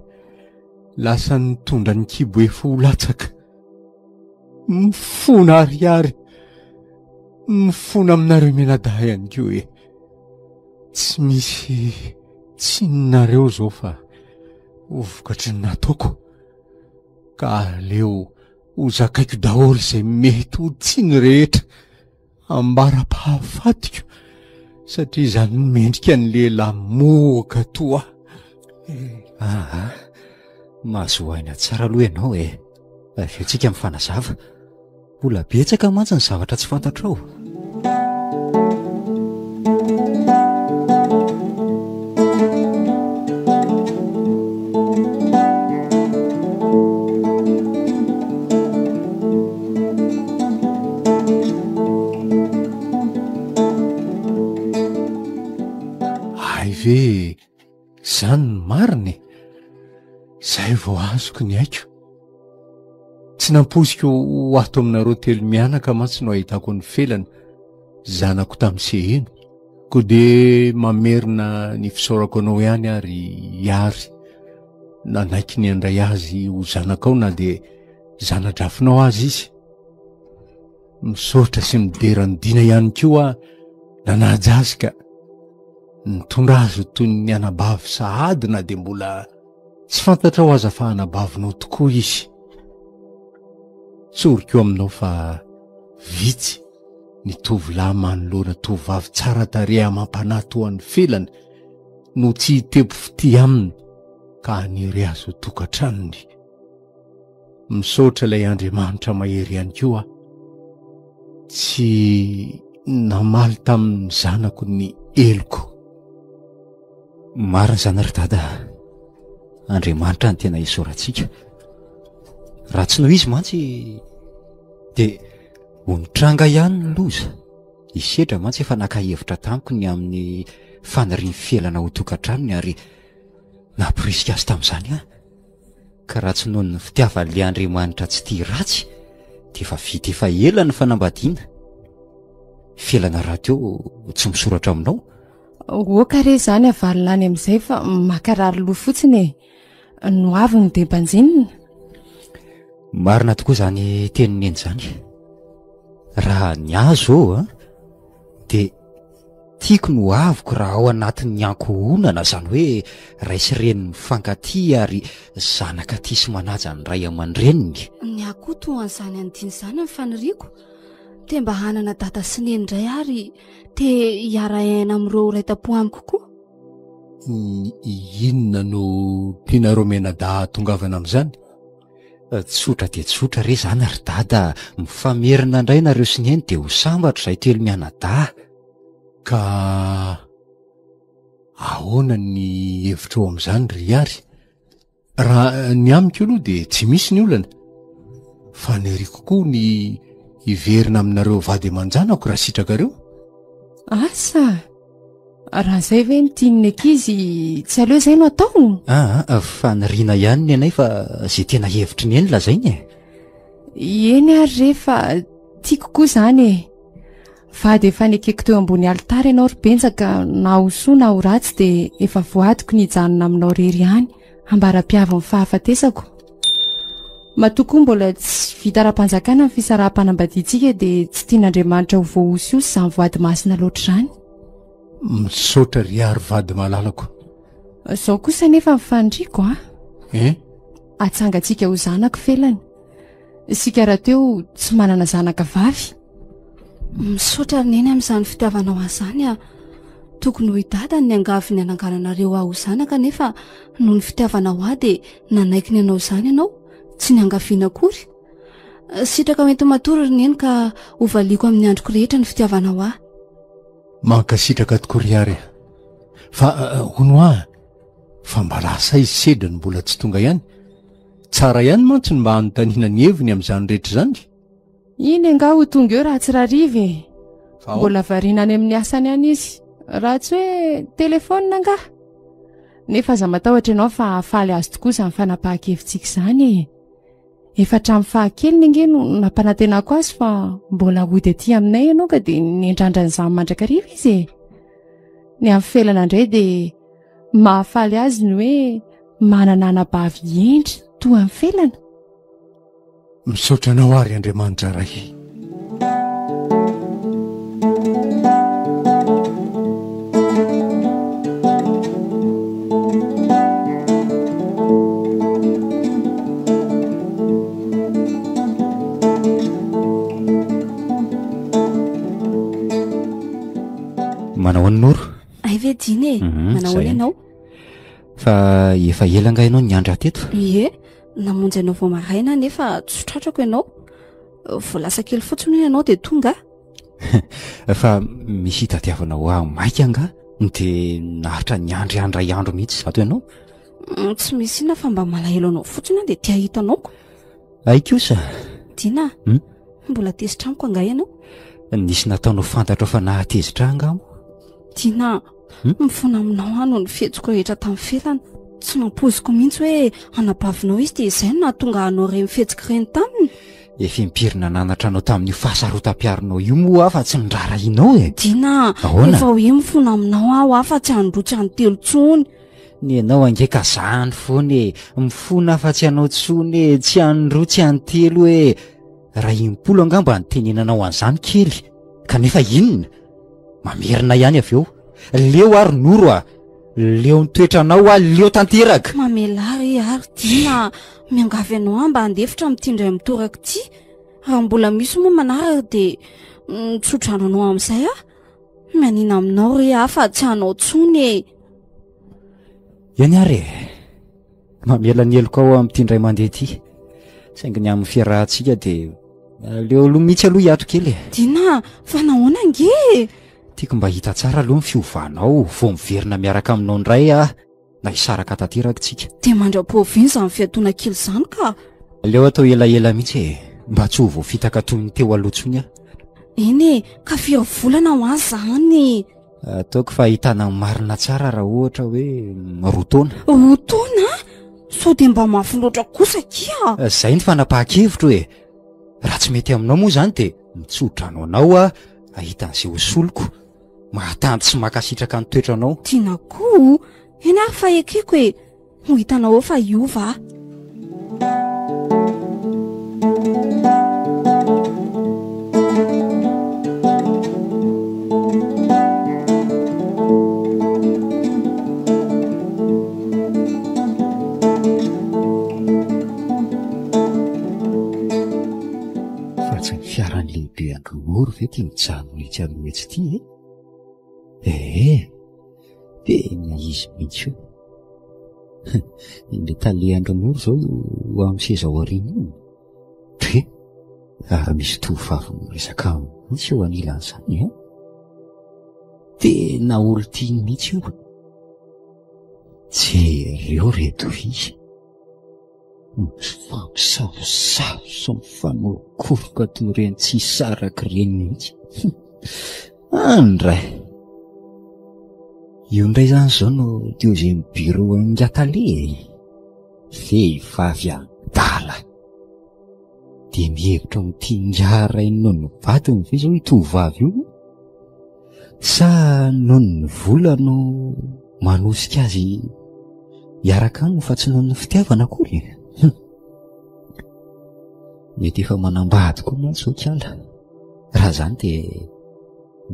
lasa nitondra ny kibo efa ho latsaka. Mifona ariary, mifona aminareo mianadahy ihany koa e. Tsy misy tsininareo izao fa ho vokatry ny nataoko. Ka aleo ho zakaiko daholo izay mety ho tsiny rehetra ambara-pahafatiko satria izany no mendrika ny lehilahy mohoka toa
ahy. Aa, mahazo aina tsara aloha ianao e. Avy eo tsika mifanazava. Mbola betsaka mantsy ny zavatra tsy fantatrao.
Hay ve izany no marina e? Izay vao azoko ny aiko. Tsy nampoiziko ho ato aminareo telo mianaka mantsy no ahitako an'i Felana, zanako tamin'i Seheno. Koa dia mamerina ny fisaorako anao ihany aho ry Ihary, nanaiky ny handray azy ho zanakao na dia zana-drafinao aza izy. Misaotra sy midera an'i Dina ihany koa aho nanaja azy ka nitondra azy ho toy ny anabavy sahady na dia mbola Tsy fantatrao aza fa anabavinao tokoa izy. Tsoriko aminao fa vitsy ny tovolahy manoloana tovovavy tsara tarehy amam-panahy toa an'i Felana no tsy hitepo fitia aminy ka haniry azy ho tokantranony. Misaotra ilay Andriamanitra mahery ihany koa aho. Tsy namaly tamin'ny zanako ny heloko.
Marina izany ry dada a! Andriamanitra no tena isaorantsika. Raha tsy noho izy mantsy dia ho nitranga ihany ny loza. I Sedra mantsy efa naka hevitra tamiko ny amin'ny fanirian'ny felana ho tokantranony ary namporisika azy tamin'izany aho. Ka raha tsy noho ny fitiavan'ilay Andriamanitra tsy tia ratsy dia efa vita efa ela ny fanambadiana. Felana rahateo tsy misoratra aminao.
Oka re izany avalona any amin'izay fa makarary loha fotsiny e. Ny ho avy no dia banjinina.
Marina tokoa izany tenin'i Neny izany. Raha ny ahy zao an, dia tiako ny ho aviko raha ao anatin'ny ankohonana, izany hoe ray sy reny mifankatia ary zanaka tia sy manaja ny ray aman-dreniny.
Ny ahy koa toa an'izany andiany izany ny faniriako. Te mba hanana dada sy neny indray ary te hiara-hiaina amin'ireo iray tampo amiko koa.
Inona no tianareo mianadahy hahatongavana amin'izany?
Tsotra dia tsotra re izany ry dada a! Mifamerina indray nareo sy neny dia ho sambatra izahay telo mianadahy.
Ka ahoana ny hevitrao amin'izany ry Ihary? Raha ny amiko aloha dia tsy misy ny olana. Faniriako koa ny hiverina aminareo vady aman-janako raha sitrakareo.
Asa! Raha izay ve no tian'ny ankizy, tsy aleo izay no atao?
Aa, faniriana ihany ny anay fa izay tena hevitry Neny lazainy e.
Eny ary re fa tiako koa izany e. Vady efa nekeko teo ambony alitara ianao ry Benja ka na ho soa na ho ratsy dia efa voadiko ny hijanona aminao irery ihany ambara-piavin'ny fahafatesako. Matoa koa mbola tsy vita ara-panjakana ny fisaraham-panambadiantsika dia tsy tian'Andriamanitra ho voahosihosy izany voady masina loatra izany.
Misaotra ry Hary vady malalako.
Izao kosa anefa ny faniriako a.
Eh?
Atsangantsika ho zanako Felana. Isika rahateo tsy manana zanaka vavy.
Misaotra ry Neny amin'izany fitiavanao ahy izany a. Tokony ho i Dada no niangavy ny hanangananareo ahy ho zanaka nefa noho ny fitiavanao ahy dia nanaiky ny hanao izany ianao, tsy niangaviana akory. Sitraka ho enti-matory ry Neny ka hovaliako amin'ny androko rehetra ny fitiavanao ahy.
Mankasitraka tokoa ry Hary a. Fa hono hoa, fa mba lasa izy sedra no mbola tsy tonga ihany. Tsara ihany mantsy ny mba hanontaniana ny heviny amin'izany rehetra izany.
Iny angaha ho tonga eo raha tsy rariva e. Mbola variana any amin'ny asany any izy. Raha tsy hoe telefaonina angaha. Nefa aza matahotra ianao fa hahafaly azy tokoa izany fanapahan-kevitsika izany e. Efa hatramin'ny fahakeliny ange no nampanantenako azy fa mbola hody aty aminay ianao ka dia niandrandra an'izany mandrakariva izy e. Ny amin'ny felana indray dia mahafaly azy ny hoe manana anabavy hendry toa an'i Felana.
Misaotra anao ary Andriamanitra Ray.
Manao ahoana Noro?
Hay ve Dina e, mhm, manao ahoana ianao?
Fa efa ela angaha ianao niandry ahy teto?
Ie, namonjy anao vao maraina aho nefa tsy tratrako ianao. Vao lasa kely fotsiny hono ianao dia tonga
aho. Fa misy hitadiavanao ahy maika angaha no dia naharitra niandry ahy indray andro mihitsy izato ianao?
Mm, tsy misy inona fa mba malahelo anao fotsiny aho dia te hahita anao ko.
Hay kosa.
Dina,
hmm?
mbola tezitra amiko angaha ianao?
Nisy nataonao fantatrao fa nahatezitra ahy angaha moa?
Dina,
Hmm?
Mifona aminao aho noho ny fihetsiko rehetra tamin'ny felana. Tsy nampoiziko mihitsy hoe anabavinao izy dia izay no nahatonga anao ireny fihetsika ireny taminy.
Efa impiry nananatra anao tamin'io fahasarotam-piaronao io moa aho fa tsy niraharahianao e.
Dina,
Ahoana?
efa hoe mifona aminao aho aho fa tsy handroa tsy hantelo intsony.
Ny anao ange ka zany foana e. Mifona aho fa tsy hanao intsony e, tsy handroa tsy hantelo e. Raha impolo angamba nitenenanao an'izany kely, kanefa inona? Mamerina ihany avy eo. Leo aho ry Noro a! Leo ny toetranao aho, leo tanteraka!
Mamelà re aho ry Dina a! Miangavy anao aho mba handefitra amin'ity indray mitoraka ity. Raha mbola misy moa manaraka dia mitsodrano anao amin'izay aho. Mianiana aminao re aho fa tsy hanao intsony e!
Eny ary e! Mamela ny helokao aho amin'ity indray mandeha ity. Saingy ny amin'ny fiarahantsika dia aleo aloha mihitsy aloha hiato kely e.
Dina, fa nahoana ange e?
Tiako mba hita tsara aloha ny fiovanao vao miverina miaraka aminao indray aho na hisaraka tanteraka tsika.
Dia mandra-poaviana izany fiatoana kely izany ka.
Aleo atao elaela mihitsy e, mba tsy ho voafitaka toy ny teo aloha intsony aho.
Eny e, ka firy volana ho ahy izany e?
Ataoko fa ahitana ny marina tsara raha ohatra hoe roa taona.
Roa taona? Sao dia mba mafy loatra kosa akia?
Izay ny fanapahan-kevitro e. Raha tsy mety aminao moa izany dia mitsodrano anao aho hahita an'izay ho soloko. Mahatanty sy mankasitraka ny toetranao.
Tiana koa. Eny ary fa ekeko e. Ho hitanao eo fa hiova aho.
Fa tsy ny fiaran'ny lehibe an-dRonoro ve ity mijanona etsy aloha etsy ity e? Ee, tena izy mihitsy io. Ilay tale an-dRonoro izao io amin'ny seza ao aoriana io. Dre, ary misy tovovavy miresaka aminy mihitsy eo anilan'izany e. Tena olon-tiany mihitsy io. Jereo reto izy. Mifampisavosavo sy mifanorokoroka toy ireny tsy hisaraka ireny mihitsy. Andray! Io indray izany izao no deuxième bureau an'i Ngatale e! Vehivavy adala! Dia mihevitra ho tia ingahy rainy noho ny vadiny ve izao io tovovavy io? Sa noho ny vola no manosika azy hiaraka aminy fa tsy noho ny fitiavana akory e? Hum. Mety efa manambady koa mantsy izao kiala. Raha izany dia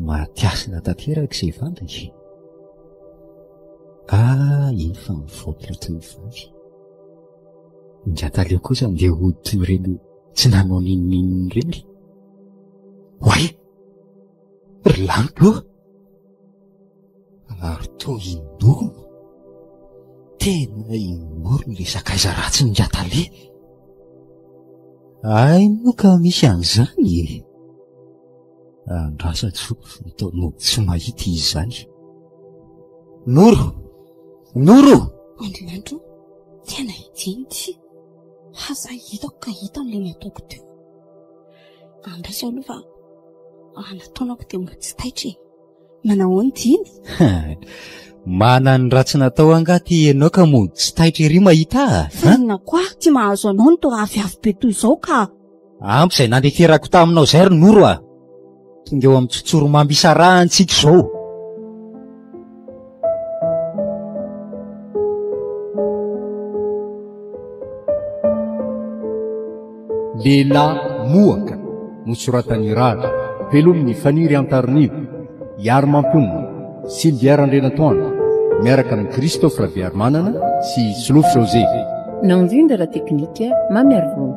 maty hasina tanteraka izay vadiny. Ah, iny fa mivoaka ilay tovovavy. Ingahy Taleo kosa andeha hody toy ireny tsy nanao n'inon'inona ireny. Oay! Ry laniko ô! Ary toa i Noro, tena i Noro ilay sakaiza ratsin'i Ingahy Tale. Hay moa ka misy an'izany e! Andrasa tsoko fa toa mody tsy mahita izy izany. Noro! Noro!
Andriamanitra o, tena ijiny ity. Aza hitako ka hita an'ilay nataoko teo. Andraso aloha fa raha nataonako dia mbola tsy taitra e. Manahoana ity iny?
Manan'ny ratsy natao angaha ty ianao ka mody tsy taitra ery mahita ahy?
Fa inona koa ary ty mahazo anao no toa aviavy be toy izao ka?
Ampy izay nandeferako taminao izay ry Noro a! Tonga eo amin'ny tsotsoromamby isarahantsika izao.
Lehilahy mohaka nosoratan'i Rado, velomin'i Faniry Antarinivo, Ihary Mampionona, Sylvia Randrianatoandro, miaraka amin'i Christophe Rabearimanana sy Solofo José.
Nandrindra ara-teknika, Mamy Arivony.